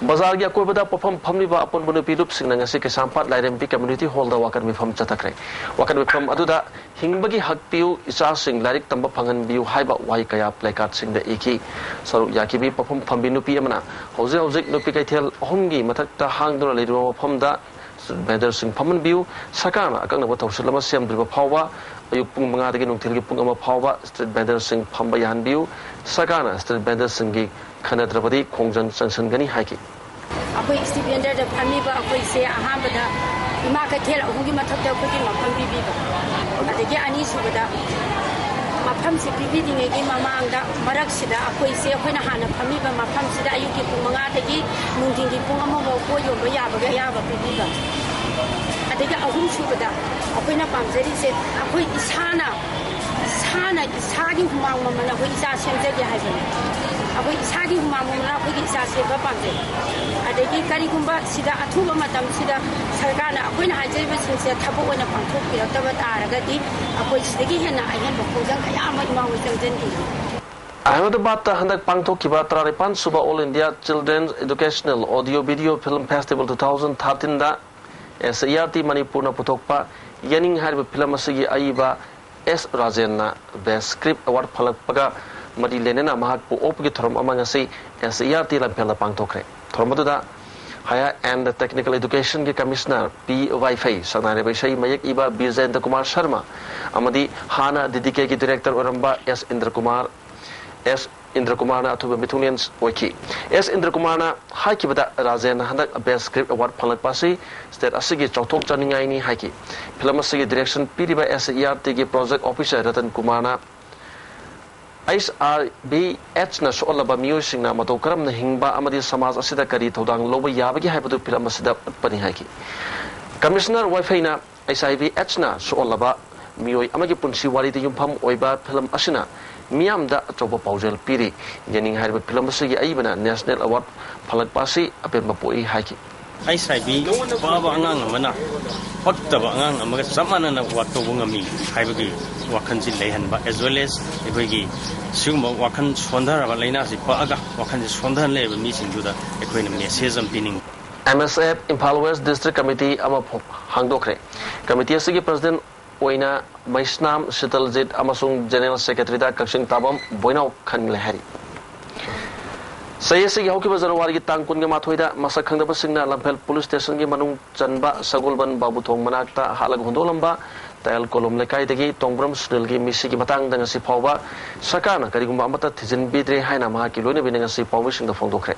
ꯕꯖꯥꯔꯒꯤ ꯑꯀꯣꯏꯕꯗ ꯄꯣꯠꯐꯝ ꯐꯝꯂꯤꯕ ꯑꯄꯨꯟꯕ ꯅꯨꯄꯤ ꯂꯨꯞꯁꯤꯡꯅ ꯉꯁꯤ ꯀꯩꯁꯥꯝꯄꯥꯠ ꯂꯥꯏꯔꯦꯝꯕꯤ ꯀꯝꯃ꯭ꯌꯨꯅꯤꯇꯤ ꯍꯣꯜꯗ ꯋꯥꯀꯠ ꯃꯤꯐꯝ ꯆꯠꯊꯈ꯭ꯔꯦ꯫ ꯋꯥꯀꯠ ꯃꯤꯐꯝ ꯑꯗꯨꯗ "ꯍꯤꯡꯕꯒꯤ ꯍꯛ ꯄꯤꯌꯨ, ꯏꯆꯥꯁꯤꯡ ꯂꯥꯏꯔꯤꯛ ꯇꯝꯕ ꯐꯪꯍꯟꯕꯤꯌꯨ" ꯍꯥꯏꯕ ꯋꯥꯍꯩ ꯀꯌꯥ ꯄ꯭ꯂꯦꯀꯥꯔꯗꯁꯤꯡꯗ ꯏꯈꯤ꯫ ꯁꯔꯨꯛ ꯌꯥꯈꯤꯕꯤ ꯄꯣꯠꯐꯝ ꯐꯝꯕꯤ ꯅꯨꯄꯤ ꯑꯃꯅ ꯍꯧꯖꯤꯛ ꯍꯧꯖꯤꯛ ꯅꯨꯄꯤ ꯀꯩꯊꯦꯜ ꯑꯍꯨꯝꯒꯤ ꯃꯊꯛꯇ ꯍꯥꯡꯗꯨꯅ ꯂꯩꯔꯤꯕ ꯃꯐꯝꯗ ꯁ꯭ꯇ꯭ꯔꯤꯠ ꯚꯦꯟꯗꯔꯁꯤꯡ ꯐꯝꯍꯟꯕꯤꯌꯨ꯫ ꯁꯔꯀꯥꯔꯅ ꯑꯀꯛꯅꯕ ꯊꯧꯁꯤꯜ ꯑꯃ ꯁꯦꯝꯗ꯭ꯔꯤꯕ ꯐꯥꯎꯕ ꯑꯌꯨꯛ ꯄꯨꯡ ꯃꯉꯥꯗꯒꯤ ꯅꯨꯡꯊꯤꯜꯒꯤ ꯄꯨꯡ ꯑꯃ ꯐꯥꯎꯕ ꯁ꯭ꯇ꯭ꯔꯤꯠ ꯚꯦꯟꯗꯔꯁꯤꯡ ꯐꯝꯕ ꯌꯥꯍꯟꯕꯤꯌꯨ꯫ ꯁꯔꯀꯥꯔꯅ ꯁ꯭ꯇ꯭ꯔꯤꯠ ꯚꯦꯟꯗꯔꯁꯤꯡꯒꯤ ꯈꯟꯅꯗ꯭ꯔꯕꯗꯤ ꯈꯣꯡꯖꯪ ꯆꯪꯁꯤꯟꯒꯅꯤ ꯍꯥꯏꯈꯤ꯫ ꯑꯩꯈꯣꯏ ꯁ꯭ꯇ꯭ꯔꯤꯠ ꯚꯦꯟꯗꯔꯗ ꯐꯝꯃꯤꯕ ꯑꯩꯈꯣꯏꯁꯦ ꯑꯍꯥꯟꯕꯗ ꯏꯃꯥ ꯀꯩꯊꯦꯜ ꯑꯍꯨꯝꯒꯤ ꯃꯊꯛꯇ ꯑꯩꯈꯣꯏꯒꯤ ꯃꯐꯝ ꯄꯤꯕꯤꯕ, ꯑꯗꯒꯤ ꯑꯅꯤꯁꯨꯕꯗ ꯃꯐꯝꯁꯤ ꯄꯤꯕꯤꯗ꯭ꯔꯤꯉꯩꯒꯤ ꯃꯃꯥꯡꯗ ꯃꯔꯛꯁꯤꯗ ꯑꯩꯈꯣꯏꯁꯦ ꯑꯩꯈꯣꯏꯅ ꯍꯥꯟꯅ ꯐꯝꯃꯤꯕ ꯃꯐꯝꯁꯤꯗ ꯑꯌꯨꯛꯀꯤ ꯄꯨꯡ ꯃꯉꯥꯗꯒꯤ ꯅꯨꯡꯊꯤꯟꯒꯤ ꯄꯨꯡ ꯑꯃ ꯐꯥꯎ ꯄꯣꯠ ꯌꯣꯟꯕ ꯌꯥꯕꯒꯤ ꯑꯌꯥꯕ ꯄꯤꯕꯤꯕ꯫ ꯑꯗꯒꯤ ꯑꯍꯨꯝꯁꯨꯕꯗ ꯑꯩꯈꯣꯏꯅ ꯄꯥꯝꯖꯔꯤꯁꯦ ꯑꯩꯈꯣꯏ ꯏꯁꯥꯅ, ꯏꯁꯥꯅ ꯏꯁꯥꯒꯤ ꯍꯨꯃꯥꯡ ꯃꯃꯜ ꯑꯩꯈꯣꯏ ꯏꯆꯥ ꯁꯦꯝꯖꯒꯦ ꯍꯥꯏꯕꯅꯤ꯫ ꯑꯩꯈꯣꯏ ꯏꯁꯥꯒꯤ ꯍꯨꯃꯥꯡ ꯃꯃꯜ ꯑꯩꯈꯣꯏꯒꯤ ꯏꯆꯥ ꯁꯦꯝꯕ ꯄꯥꯝꯖꯩ꯫ ꯑꯗꯒꯤ ꯀꯔꯤꯒꯨꯝꯕ ꯁꯤꯗ ꯑꯊꯨꯕ ꯃꯇꯝꯁꯤꯗ ꯁꯔꯀꯥꯔꯅ ꯑꯩꯈꯣꯏꯅ ꯍꯥꯏꯖꯔꯤꯕꯁꯤꯡꯁꯦ ꯊꯕꯛ ꯑꯣꯏꯅ ꯄꯥꯡꯊꯣꯛꯄꯤꯔꯛꯇꯕ ꯇꯥꯔꯒꯗꯤ ꯑꯩꯈꯣꯏ ꯁꯤꯗꯒꯤ ꯍꯦꯟꯅ ꯑꯍꯦꯟꯕ ꯈꯣꯡꯖꯪ ꯀꯌꯥ ꯑꯃ ꯏꯃꯥ ꯍꯣꯏ ꯆꯪꯁꯤꯟꯈꯤꯅꯤ꯫ ꯑꯍꯃꯗꯕꯥꯗꯇ ꯍꯟꯗꯛ ꯄꯥꯡꯊꯣꯛꯈꯤꯕ ꯇꯔꯥꯅꯤꯄꯥꯟ ꯁꯨꯕ All India Children's Educational Audio Video Film Festival two thousand thirteenꯗ S C E R T ꯃꯅꯤꯄꯨꯔꯅ ꯄꯨꯊꯣꯛꯄ ꯌꯦꯅꯤꯡ ꯍꯥꯏꯔꯤꯕ ꯐꯤꯂꯝ ꯑꯁꯤꯒꯤ ꯑꯏꯕ ꯑꯦꯁ ꯔꯥꯖꯦꯟꯅ Best Script Award ꯐꯪꯂꯛꯄꯒ ꯃꯔꯤ ꯂꯩꯅꯅ ꯃꯍꯥꯛꯄꯨ ꯑꯣꯛꯄꯒꯤ ꯊꯧꯔꯝ ꯑꯃ ꯉꯁꯤ S C E R T ꯂꯝꯐꯦꯜꯗ ꯄꯥꯡꯊꯣꯛꯈ꯭ꯔꯦ꯫ ꯊꯧꯔꯝ ꯑꯗꯨꯗ Higher and Technical Educationꯒꯤ Commissioner ꯄꯤ ꯋꯥꯏꯐꯩ, ꯁꯛꯅꯥꯏꯔꯕ ꯏꯁꯩ ꯃꯌꯦꯛ ꯏꯕ ꯕꯤꯖꯦꯟꯗ꯭ꯔ ꯀꯨꯃꯥꯔ ꯁꯔꯃ ꯑꯃꯗꯤ ꯍꯥꯟꯅ D D Kꯒꯤ director ꯑꯣꯏꯔꯝꯕ ꯑꯦꯁ ꯏꯟꯗ꯭ꯔ ꯀꯨꯃꯥꯔ, ꯑꯦꯁ ꯏꯟꯗ꯭ꯔ ꯀꯨꯃꯥꯔꯅ ꯑꯊꯣꯏꯕ ꯃꯤꯊꯨꯡꯂꯦꯟ ꯑꯣꯏꯈꯤ꯫ ꯑꯦꯁ ꯏꯟꯗ꯭ꯔ ꯀꯨꯃꯥꯔꯅ ꯍꯥꯏꯈꯤꯕꯗ ꯔꯥꯖꯦꯟꯅ ꯍꯟꯗꯛ Best Script Award ꯐꯪꯂꯛꯄ ꯑꯁꯤ state ꯑꯁꯤꯒꯤ ꯆꯥꯎꯊꯣꯛꯆꯅꯤꯡꯉꯥꯏꯅꯤ ꯍꯥꯏꯈꯤ꯫ ꯐꯤꯂꯝ ꯑꯁꯤꯒꯤ direction ꯄꯤꯔꯤꯕ S C E R Tꯒꯤ project officer Ratan ꯀꯨꯃꯥꯔꯅ H I V Aidꯁꯅ ꯁꯣꯛꯍꯜꯂꯕ ꯃꯤꯑꯣꯏꯁꯤꯡꯅ ꯃꯇꯧ ꯀꯔꯝꯅ ꯍꯤꯡꯕ ꯑꯃꯗꯤ ꯁꯃꯥꯖ ꯑꯁꯤꯗ ꯀꯔꯤ ꯊꯧꯗꯥꯡ ꯂꯧꯕ ꯌꯥꯕꯒꯦ ꯍꯥꯏꯕꯗꯨ ꯐꯤꯂꯝ ꯑꯁꯤꯗ ꯎꯠꯄꯅꯤ ꯍꯥꯏꯈꯤ꯫ Commissioner ꯋꯥꯏꯐꯩꯅ H I V Aidꯁꯅ ꯁꯣꯛꯍꯜꯂꯕ ꯃꯤꯑꯣꯏ ꯑꯃꯒꯤ ꯄꯨꯟꯁꯤ ꯋꯥꯔꯤꯗ ꯌꯨꯝꯐꯝ ꯑꯣꯏꯕ ꯐꯤꯂꯝ ꯑꯁꯤꯅ ꯃꯤꯌꯥꯝꯗ ꯑꯆꯧꯕ ꯄꯥꯎꯖꯦꯜ ꯄꯤꯔꯤ꯫ ꯌꯦꯅꯤꯡ ꯍꯥꯏꯔꯤꯕ ꯐꯤꯂꯝ ꯑꯁꯤꯒꯤ ꯑꯏꯕꯅ national award ꯐꯪꯂꯛꯄ ꯑꯁꯤ ꯑꯄꯦꯟꯕ ꯄꯣꯛꯏ ꯍꯥꯏꯈꯤ꯫ ꯑꯩꯁ ꯑꯥꯏ ꯕꯤ ꯄꯛꯑꯕ ꯑꯉꯥꯡ ꯑꯃꯅ ꯄꯛꯇꯕ ꯑꯉꯥꯡ ꯑꯃꯒ ꯆꯞ ꯃꯥꯟꯅꯅ ꯋꯥꯛ ꯇꯧꯕ ꯉꯝꯃꯤ ꯍꯥꯏꯕꯒꯤ ꯋꯥꯈꯜꯁꯤ ꯂꯩꯍꯟꯕ, as well as ꯑꯩꯈꯣꯏꯒꯤ ꯁꯤꯒꯨꯝꯕ ꯋꯥꯈꯜ ꯁꯣꯟꯊꯔꯕ ꯂꯥꯏꯅꯥꯁꯤ ꯄꯛꯑꯒ ꯋꯥꯈꯜꯁꯤ ꯁꯣꯟꯊꯍꯟ ꯂꯩꯕ ꯃꯤꯁꯤꯡꯗꯨꯗ ꯑꯩꯈꯣꯏꯅ ꯃꯦꯁꯦꯖ ꯑꯃ ꯄꯤꯅꯤꯡꯕ꯫ M S F Imphal west district committee ꯑꯃ ꯐꯣ-, ꯍꯥꯡꯗꯣꯛꯈ꯭ꯔꯦ꯫ ꯀꯃꯤꯇꯤ ꯑꯁꯤꯒꯤ ꯄ꯭ꯔꯁꯤꯗꯦꯟ ꯑꯣꯏꯅ ꯃꯩꯁꯅꯥꯝ ꯁꯤꯇꯜꯖꯤꯠ ꯑꯃꯁꯨꯡ ꯖꯦꯅꯔꯦꯜ ꯁꯦꯀ꯭ꯔꯦꯇꯔꯤꯗ ꯀꯛꯆꯤꯡ ꯇꯥꯕꯝ ꯕꯣꯏꯅꯥꯎ ꯈꯟꯂꯦ ꯍꯥꯏꯔꯤ꯫ ꯆꯍꯤ ꯑꯁꯤꯒꯤ ꯍꯧꯈꯤꯕ ꯖꯅꯋꯥꯔꯤꯒꯤ ꯇꯥꯡ ꯀꯨꯟꯒ ꯃꯥꯊꯣꯏꯗ ꯃꯁꯛ ꯈꯪꯗꯕꯁꯤꯡꯅ ꯂꯝꯐꯦꯜ ꯄꯨꯂꯤꯁ ꯁ꯭ꯇꯦꯁꯟꯒꯤ ꯃꯅꯨꯡ ꯆꯟꯕ ꯁꯒꯣꯜꯕꯟ ꯕꯥꯕꯨꯊꯣꯡ ꯃꯅꯥꯛꯇ ꯍꯥꯠꯂꯒ ꯍꯨꯟꯗꯣꯛꯂꯝꯕ ꯇꯌꯥꯜ ꯀꯣꯂꯨꯝ ꯂꯩꯀꯥꯏꯗꯒꯤ ꯇꯣꯡꯕ꯭ꯔꯝ ꯁꯨꯅꯤꯜꯒꯤ ꯃꯤꯁꯤꯒꯤ ꯃꯇꯥꯡꯗ ꯉꯁꯤ ꯐꯥꯎꯕ ꯁꯔꯀꯥꯔꯅ ꯀꯔꯤꯒꯨꯝꯕ ꯑꯃꯠꯇ ꯊꯤꯖꯤꯟꯕꯤꯗ꯭ꯔꯦ ꯍꯥꯏꯅ ꯃꯍꯥꯛꯀꯤ ꯂꯣꯏꯅꯕꯤꯅ ꯉꯁꯤ ꯄꯥꯎꯃꯤꯁꯤꯡꯗ ꯐꯣꯡꯗꯣꯛꯈ꯭ꯔꯦ꯫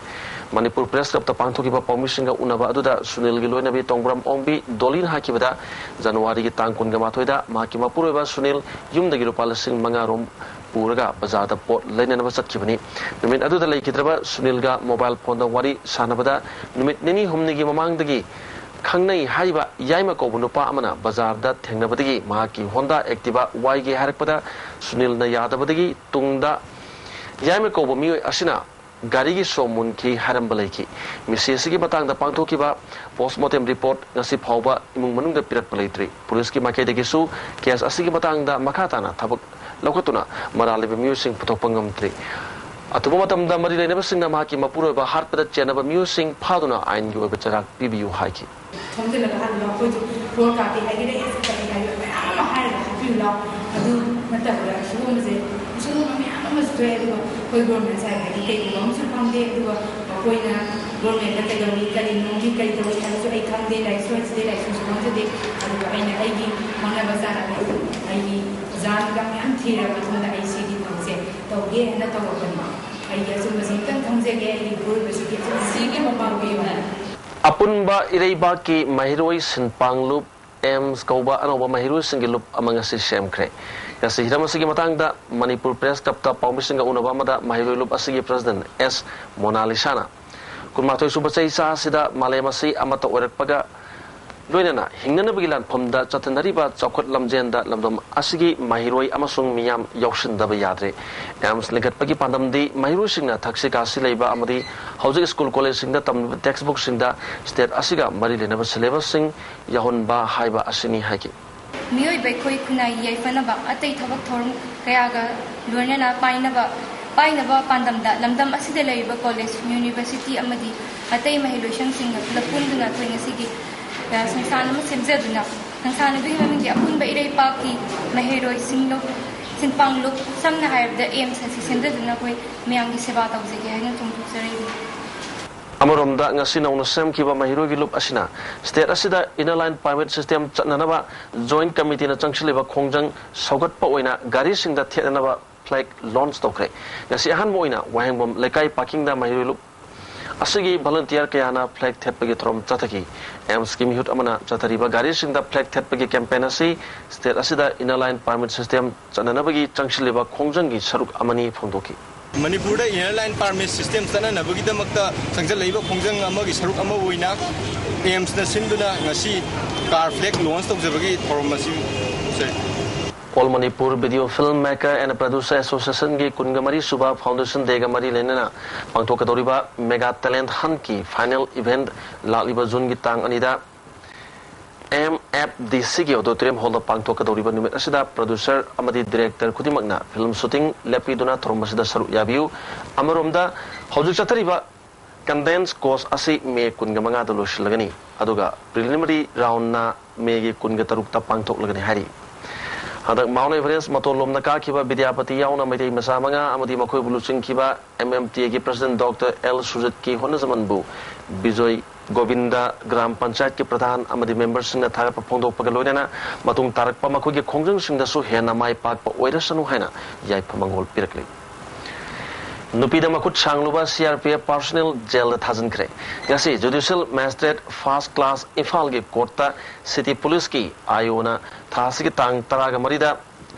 ꯃꯅꯤꯄꯨꯔ ꯄ꯭ꯔꯦꯁ ꯀ꯭ꯂꯕꯇ ꯄꯥꯡꯊꯣꯛꯈꯤꯕ ꯄꯥꯎꯃꯤꯁꯤꯡꯒ ꯎꯅꯕ ꯑꯗꯨꯗ ꯁꯨꯅꯤꯜꯒꯤ ꯂꯣꯏꯅꯕꯤ ꯇꯣꯡꯕ꯭ꯔꯝ ꯑꯣꯡꯕꯤ ꯗꯣꯂꯤꯅ ꯍꯥꯏꯈꯤꯕꯗ, ꯖꯅꯋꯥꯔꯤꯒꯤ ꯇꯥꯡ ꯀꯨꯟꯒ ꯃꯥꯊꯣꯏꯗ ꯃꯍꯥꯛꯀꯤ ꯃꯄꯨꯔꯣꯏꯕ ꯁꯨꯅꯤꯜ ꯌꯨꯝꯗꯒꯤ ꯂꯨꯄꯥ ꯂꯤꯁꯤꯡ ꯃꯉꯥ ꯔꯣꯝ ꯄꯨꯔꯒ ꯕꯖꯥꯔꯗ ꯄꯣꯠ ꯂꯩꯅꯅꯕ ꯆꯠꯈꯤꯕꯅꯤ꯫ ꯅꯨꯃꯤꯠ ꯑꯗꯨꯗ ꯂꯩꯈꯤꯗ꯭ꯔꯕ ꯁꯨꯅꯤꯜꯒ ꯃꯣꯕꯥꯏꯜ ꯐꯣꯟꯗ ꯋꯥꯔꯤ ꯁꯥꯟꯅꯕꯗ ꯅꯨꯃꯤꯠ ꯅꯤꯅꯤ ꯍꯨꯝꯅꯤꯒꯤ ꯃꯃꯥꯡꯗꯒꯤ ꯈꯪꯅꯩ ꯍꯥꯏꯔꯤꯕ ꯌꯥꯏꯃ ꯀꯧꯕ ꯅꯨꯄꯥ ꯑꯃꯅ ꯕꯖꯥꯔꯗ ꯊꯦꯡꯅꯕꯗꯒꯤ ꯃꯍꯥꯛꯀꯤ ꯍꯣꯟꯗꯥ ꯑꯦꯛꯇꯤꯚꯥ ꯋꯥꯏꯒꯦ ꯍꯥꯏꯔꯛꯄꯗ ꯁꯨꯅꯤꯜꯅ ꯌꯥꯗꯕꯗꯒꯤ ꯇꯨꯡꯗ ꯌꯥꯏꯃ ꯀꯧꯕ ꯃꯤꯑꯣꯏ ꯑꯁꯤꯅ ꯒꯥꯔꯤꯒꯤ ꯁꯣ ꯃꯨꯟꯈꯤ ꯍꯥꯏꯔꯝꯕ ꯂꯩꯈꯤ꯫ ꯃꯤꯁꯤ ꯑꯁꯤꯒꯤ ꯃꯇꯥꯡꯗ ꯄꯥꯡꯊꯣꯛꯈꯤꯕ ꯄꯣꯁꯃꯣꯔꯇꯦꯝ ꯔꯤꯄꯣꯔꯠ ꯉꯁꯤ ꯐꯥꯎꯕ ꯏꯃꯨꯡ ꯃꯅꯨꯡꯗ ꯄꯤꯔꯛꯄ ꯂꯩꯇ꯭ꯔꯤ꯫ ꯄꯨꯂꯤꯁꯀꯤ ꯃꯥꯏꯀꯩꯗꯒꯤꯁꯨ ꯀꯦꯁ ꯑꯁꯤꯒꯤ ꯃꯇꯥꯡꯗ ꯃꯈꯥ ꯇꯥꯅ ꯊꯕꯛ ꯂꯧꯈꯠꯇꯨꯅ ꯃꯔꯥꯜ ꯂꯩꯕ ꯃꯤꯑꯣꯏꯁꯤꯡ ꯄꯨꯊꯣꯛꯄ ꯉꯝꯗ꯭ꯔꯤ꯫ ꯑꯊꯨꯕ ꯃꯇꯝꯗ ꯃꯔꯤ ꯂꯩꯅꯕꯁꯤꯡꯅ ꯃꯍꯥꯛꯀꯤ ꯃꯄꯨꯔꯣꯏꯕ ꯍꯥꯠꯄꯗ ꯆꯦꯟꯅꯕ ꯃꯤꯑꯣꯏꯁꯤꯡ ꯐꯥꯗꯨꯅ ꯑꯥꯏꯟꯒꯤ ꯑꯣꯏꯕ ꯆꯩꯔꯥꯛ ꯄꯤꯕꯤꯌꯨ ꯍꯥꯏꯈꯤ꯫ ꯊꯣꯝꯖꯤꯜꯂꯒ ꯍꯥꯠꯂꯤꯕ ꯑꯩꯈꯣꯏꯁꯨ ꯕꯣꯔ ꯀꯥꯞꯄꯤ ꯍꯥꯏꯒꯦꯔꯥ, ꯑꯦꯁ ꯀꯔꯤ ꯍꯥꯏꯒꯦꯔꯥ, ꯃꯌꯥꯝ ꯑꯃ ꯍꯥꯏꯔꯒ ꯍꯥꯠꯄꯤꯌꯨ ꯂꯥꯎ꯫ ꯑꯗꯨ ꯅꯠꯇꯕꯗ ꯁꯤꯒꯨꯝꯕꯁꯦ, ꯁꯤꯒꯨꯝꯕ ꯃꯌꯥꯝ ꯑꯃꯁꯨ ꯊꯣꯛꯑꯦ꯫ ꯑꯗꯨꯒ ꯑꯩꯈꯣꯏ ꯒꯣꯔꯃꯦꯟ ꯁꯥꯏꯠꯇꯒꯤ ꯀꯩꯒꯨꯝꯕ ꯑꯃꯁꯨ ꯐꯪꯗꯦ꯫ ꯑꯗꯨꯒ ꯃꯈꯣꯏꯅ ꯒꯣꯔꯃꯦꯟꯗ ꯀꯩꯗꯧꯔꯤ, ꯀꯔꯤ ꯅꯣꯝꯒꯤ, ꯀꯔꯤ ꯇꯧꯔꯤ ꯍꯥꯏꯕꯁꯨ ꯑꯩ ꯈꯪꯗꯦ꯫ ꯂꯥꯏꯔꯤꯛꯁꯨ ꯍꯩꯖꯗꯦ, ꯂꯥꯏꯔꯤꯛꯁꯨ ꯈꯪꯖꯗꯦ꯫ ꯑꯗꯨꯒ ꯑꯩꯅ ꯑꯩꯒꯤ ꯈꯪꯅꯕ ꯆꯥꯅꯕ ꯑꯩꯒꯤ ꯑꯣꯖꯥ ꯃꯌꯥꯝ ꯊꯤꯔꯕ ꯃꯇꯨꯡꯗ ꯑꯩ ꯁꯤꯒꯤ ꯊꯕꯛꯁꯦ ꯇꯧꯒꯦ ꯍꯥꯏꯅ ꯇꯧꯔꯛꯄꯅꯤ꯫ ꯑꯩꯒꯤ ꯑꯆꯨꯝꯕꯁꯤ ꯑꯝꯇꯪ ꯈꯪꯖꯒꯦ, ꯑꯩꯒꯤ ꯄꯨꯔꯣꯏꯕꯁꯤꯒꯤ ꯑꯆꯨꯝꯕꯁꯤꯒꯤ ꯃꯄꯥ ꯑꯣꯏꯕ꯫ ꯑꯄꯨꯟꯕ ꯏꯔꯩꯕꯥꯛꯀꯤ ꯃꯍꯩꯔꯣꯏ ꯁꯤꯟꯄꯥꯡ ꯂꯨꯞ, ꯑꯦꯝꯁ ꯀꯧꯕ ꯑꯅꯧꯕ ꯃꯍꯩꯔꯣꯏꯁꯤꯡꯒꯤ ꯂꯨꯞ ꯑꯃ ꯉꯁꯤ ꯁꯦꯝꯈ꯭ꯔꯦ꯫ ꯉꯁꯤ ꯍꯤꯔꯝ ꯑꯁꯤꯒꯤ ꯃꯇꯥꯡꯗ ꯃꯅꯤꯄꯨꯔ ꯄ꯭ꯔꯦꯁ ꯀ꯭ꯂꯕꯇ ꯄꯥꯎꯃꯤꯁꯤꯡꯒ ꯎꯅꯕ ꯑꯃꯗ ꯃꯍꯩꯔꯣꯏ ꯂꯨꯞ ꯑꯁꯤꯒꯤ ꯄ꯭ꯔꯁꯤꯗꯦꯟ ꯑꯦꯁ ꯃꯣꯅꯥꯂꯤꯁꯥꯅ ꯀꯨꯟꯃꯥꯊꯣꯏ ꯁꯨꯕ ꯆꯍꯤꯆꯥ ꯑꯁꯤꯗ ꯃꯥꯂꯦꯝ ꯑꯁꯤ ꯑꯃꯠꯇ ꯑꯣꯏꯔꯛꯄꯒ ꯂꯣꯏꯅꯅ ꯍꯤꯡꯅꯅꯕꯒꯤ ꯂꯥꯟꯐꯝꯗ ꯆꯠꯊꯅꯔꯤꯕ ꯆꯥꯎꯈꯠ ꯂꯝꯖꯦꯟꯗ ꯂꯝꯗꯝ ꯑꯁꯤꯒꯤ ꯃꯍꯩꯔꯣꯏ ꯑꯃꯁꯨꯡ ꯃꯤꯌꯥꯝ ꯌꯥꯎꯁꯤꯟꯗꯕ ꯌꯥꯗ꯭ꯔꯦ꯫ ꯑꯦꯝꯁ ꯂꯤꯡꯈꯠꯄꯒꯤ ꯄꯥꯟꯗꯝꯗꯤ ꯃꯍꯩꯔꯣꯏꯁꯤꯡꯅ ꯊꯛꯁꯤ ꯈꯥꯁꯤ ꯂꯩꯕ ꯑꯃꯗꯤ ꯍꯧꯖꯤꯛ ꯁ꯭ꯀꯨꯜ ꯀꯣꯂꯦꯖꯁꯤꯡꯗ ꯇꯝꯂꯤꯕ ꯇꯦꯛꯁꯕꯨꯛꯁꯤꯡꯗ ꯁ꯭ꯇꯦꯠ ꯑꯁꯤꯒ ꯃꯔꯤ ꯂꯩꯅꯕ ꯁꯤꯂꯦꯕꯁꯁꯤꯡ ꯌꯥꯎꯍꯟꯕ ꯍꯥꯏꯕ ꯑꯁꯤꯅꯤ ꯍꯥꯏꯈꯤ꯫ ꯃꯤꯑꯣꯏꯕ ꯑꯩꯈꯣꯏ ꯈꯨꯟꯅꯥꯏꯒꯤ ꯌꯥꯏꯐꯅꯕ ꯑꯇꯩ ꯊꯕꯛ ꯊꯧꯔꯝ ꯀꯌꯥꯒ ꯂꯣꯏꯅꯅ ꯄꯥꯏꯅꯕ, ꯄꯥꯏꯅꯕ ꯄꯥꯟꯗꯝꯗ ꯂꯝꯗꯝ ꯑꯁꯤꯗ ꯂꯩꯔꯤꯕ ꯀꯣꯂꯦꯖ, ꯌꯨꯅꯤꯚꯔꯁꯤꯇꯤ ꯑꯃꯗꯤ ꯑꯇꯩ ꯃꯍꯩꯂꯣꯏꯁꯪꯁꯤꯡꯒ ꯄꯨꯂꯞ ꯄꯨꯟꯗꯨꯅ ꯑꯩꯈꯣꯏ ꯉꯁꯤꯒꯤ, ꯑ, ꯁꯪꯁꯊꯥꯟ ꯑꯃ ꯁꯦꯝꯖꯗꯨꯅ ꯁꯪꯁꯊꯥꯟ ꯑꯗꯨꯒꯤ ꯃꯃꯤꯡꯗꯤ ꯑꯄꯨꯟꯕ ꯏꯔꯩꯄꯥꯛꯀꯤ ꯃꯍꯩꯔꯣꯏꯁꯤꯡ ꯂꯨꯞ-, ꯁꯤꯟꯄꯥꯡ ꯂꯨꯞ, ꯁꯝꯅ ꯍꯥꯏꯔꯕꯗ ꯑꯦꯝꯁ ꯑꯁꯤ ꯁꯦꯝꯖꯗꯨꯅ ꯑꯩꯈꯣꯏ ꯃꯌꯥꯝꯒꯤ ꯁꯦꯕꯥ ꯇꯧꯖꯒꯦ ꯍꯥꯏꯅ ꯆꯣꯡꯊꯣꯛꯆꯔꯛꯏ꯫ ꯑꯃꯔꯣꯝꯗ, ꯉꯁꯤ ꯅꯧꯅ ꯁꯦꯝꯈꯤꯕ ꯃꯍꯩꯔꯣꯏꯒꯤ ꯂꯨꯞ ꯑꯁꯤꯅ ꯁ꯭ꯇꯦꯠ ꯑꯁꯤꯗ ꯏꯅꯔ ꯂꯥꯏꯟ ꯄꯥꯔꯃꯤꯠ ꯁꯤꯁꯇꯦꯝ ꯆꯠꯅꯅꯕ ꯖꯣꯏꯟꯠ ꯀꯃꯤꯇꯤꯅ ꯆꯪꯁꯤꯜꯂꯤꯕ ꯈꯣꯡꯖꯪ ꯁꯧꯒꯠꯄ ꯑꯣꯏꯅ ꯒꯥꯔꯤꯁꯤꯡꯗ ꯊꯦꯠꯅꯅꯕ ꯐ꯭ꯂꯦꯒ ꯂꯣꯟꯆ ꯇꯧꯈ꯭ꯔꯦ꯫ ꯉꯁꯤ ꯑꯍꯥꯟꯕ ꯑꯣꯏꯅ ꯋꯥꯍꯦꯡꯕꯝ ꯂꯩꯀꯥꯏ ꯄꯥꯔꯀꯤꯡꯗ ꯃꯍꯩꯔꯣꯏ ꯂꯨꯞ ꯑꯁꯤꯒꯤ ꯚꯣꯂꯨꯟꯇꯤꯌꯔ ꯀꯌꯥꯅ ꯐ꯭ꯂꯦꯒ ꯊꯦꯠꯄꯒꯤ ꯊꯧꯔꯝ ꯆꯠꯊꯈꯤ꯫ ꯑꯦꯝꯁꯀꯤ ꯃꯤꯍꯨꯠ ꯑꯃꯅ ꯆꯠꯊꯔꯤꯕ ꯒꯥꯔꯤꯁꯤꯡꯗ ꯐ꯭ꯂꯦꯒ ꯊꯦꯠꯄꯒꯤ ꯀꯦꯝꯄꯦꯟ ꯑꯁꯤ ꯁ꯭ꯇꯦꯠ ꯑꯁꯤꯗ ꯏꯅꯔ ꯂꯥꯏꯟ ꯄꯥꯔꯃꯤꯠ ꯁꯤꯁꯇꯦꯝ ꯆꯠꯅꯅꯕꯒꯤ ꯆꯪꯁꯤꯜꯂꯤꯕ ꯈꯣꯡꯖꯪꯒꯤ ꯁꯔꯨꯛ ꯑꯃꯅꯤ ꯐꯣꯡꯗꯣꯛꯈꯤ꯫ ꯃꯅꯤꯄꯨꯔꯗ ꯏꯅꯔ ꯂꯥꯏꯟ ꯄꯥꯔꯃꯤꯠ ꯁꯤꯁꯇꯦꯝ ꯆꯠꯅꯅꯕꯒꯤꯗꯃꯛꯇ ꯆꯪꯁꯤꯜꯂꯛꯏꯕ ꯈꯣꯡꯖꯪ ꯑꯃꯒꯤ ꯁꯔꯨꯛ ꯑꯃ ꯑꯣꯏꯅ ꯑꯦꯝꯁꯅ ꯁꯤꯟꯗꯨꯅ ꯉꯁꯤ ꯀꯥꯔ ꯐ꯭ꯂꯦꯒ ꯂꯣꯟꯆ ꯇꯧꯖꯕꯒꯤ ꯊꯧꯔꯝ ꯑꯁꯤ ꯎꯠꯆꯔꯤ꯫ All Manipur video film maker and producer ꯑꯦꯁꯣꯁꯤꯌꯦꯁꯟꯒꯤ ꯀꯨꯟꯒ ꯃꯔꯤ ꯁꯨꯕ ꯐꯥꯎꯟꯗꯦꯁꯟ ꯗꯦꯒ ꯃꯔꯤ ꯂꯩꯅꯅ ꯄꯥꯡꯊꯣꯛꯀꯗꯧꯔꯤꯕ ꯃꯦꯒꯥ ꯇꯦꯂꯦꯟꯠ ꯍꯟꯠꯀꯤ ꯐꯥꯏꯅꯦꯜ ꯏꯚꯦꯟꯠ ꯂꯥꯛꯂꯤꯕ ꯖꯨꯟꯒꯤ ꯇꯥꯡ ꯑꯅꯤꯗ ꯑꯦꯝ ꯑꯦꯐ ꯗꯤ ꯁꯤꯒꯤ ꯑꯣꯗꯤꯇꯣꯔꯤꯌꯝ ꯍꯣꯜꯗ ꯄꯥꯡꯊꯣꯛꯀꯗꯧꯔꯤꯕ ꯅꯨꯃꯤꯠ ꯑꯁꯤꯗ ꯄ꯭ꯔꯗ꯭ꯌꯨꯁꯔ ꯑꯃꯗꯤ ꯗꯤꯔꯦꯛꯇꯔ ꯈꯨꯗꯤꯡꯃꯛꯅ ꯐꯤꯜꯝ ꯁꯨꯇꯤꯡ ꯂꯦꯞꯄꯤꯗꯨꯅ ꯊꯧꯔꯝ ꯑꯁꯤꯗ ꯁꯔꯨꯛ ꯌꯥꯕꯤꯌꯨ꯫ ꯑꯃꯔꯣꯝꯗ, ꯍꯧꯖꯤꯛ ꯆꯠꯊꯔꯤꯕ ꯀꯟꯗꯦꯟꯁ ꯀꯣꯔꯁ ꯑꯁꯤ ꯃꯦ ꯀꯨꯟꯒ ꯃꯉꯥꯗ ꯂꯣꯏꯁꯤꯜꯂꯒꯅꯤ, ꯑꯗꯨꯒ ꯄ꯭ꯔꯤꯂꯤꯃꯤꯅꯔꯤ ꯔꯥꯎꯟꯅ ꯃꯦꯒꯤ ꯀꯨꯟꯒ ꯇꯔꯨꯛꯇ ꯄꯥꯡꯊꯣꯛꯂꯒꯅꯤ ꯍꯥꯏꯔꯤ꯫ ꯍꯟꯗꯛ ꯃꯥꯎꯟ ꯑꯦꯚꯔꯦꯁ ꯃꯇꯣꯟ ꯂꯣꯝꯗ ꯀꯥꯈꯤꯕ ꯕꯤꯗ꯭ꯌꯥꯄꯇꯤ ꯌꯥꯎꯅ ꯃꯩꯇꯩ ꯃꯆꯥ ꯃꯉꯥ ꯑꯃꯗꯤ ꯃꯈꯣꯏꯕꯨ ꯂꯨꯆꯤꯡꯈꯤꯕ ꯑꯦꯝ ꯑꯦꯝ ꯇꯤ ꯑꯦꯒꯤ ꯄ꯭ꯔꯁꯤꯗꯦꯟꯠ ꯗꯣꯛꯇꯔ ꯑꯦꯜ ꯁꯨꯖꯤꯠꯀꯤ ꯍꯣꯠꯅꯖꯃꯟꯕꯨ ꯕꯤꯖꯣꯏ ꯒꯣꯕꯤꯟꯗ ꯒ꯭ꯔꯥꯝ ꯄꯟꯆꯥꯌꯠꯀꯤ ꯄ꯭ꯔꯙꯥꯟ ꯑꯃꯗꯤ ꯃꯦꯝꯕꯔꯁꯤꯡꯅ ꯊꯥꯒꯠꯄ ꯐꯣꯡꯗꯣꯛꯄꯒ ꯂꯣꯏꯅꯅ ꯃꯇꯨꯡ ꯇꯥꯔꯛꯄ ꯃꯈꯣꯏꯒꯤ ꯈꯣꯡꯖꯪꯁꯤꯡꯗꯁꯨ ꯍꯦꯟꯅ ꯃꯥꯏ ꯄꯥꯛꯄ ꯑꯣꯏꯔꯁꯅꯨ ꯍꯥꯏꯅ ꯌꯥꯏꯐ ꯃꯪꯒꯣꯜ ꯄꯤꯔꯛꯂꯤ꯫ ꯅꯨꯄꯤꯗ ꯃꯈꯨꯠ ꯁꯥꯡꯂꯨꯕ C R P F personal ꯖꯦꯜꯗ ꯊꯥꯖꯤꯟꯈ꯭ꯔꯦ꯫ ꯉꯁꯤ ꯖꯨꯗꯤꯁꯤꯌꯦꯜ ꯃꯦꯖꯤꯁꯇ꯭ꯔꯦꯠ ꯐꯥꯔꯁ ꯀ꯭ꯂꯥꯁ ꯏꯝꯐꯥꯜꯒꯤ ꯀꯣꯔꯠꯇ ꯁꯤꯇꯤ ꯄꯨꯂꯤꯁꯀꯤ ꯑꯥꯏ ꯑꯣꯅ ꯊꯥ ꯑꯁꯤꯒꯤ ꯇꯥꯡ ꯇꯔꯥꯒ ꯃꯔꯤꯗ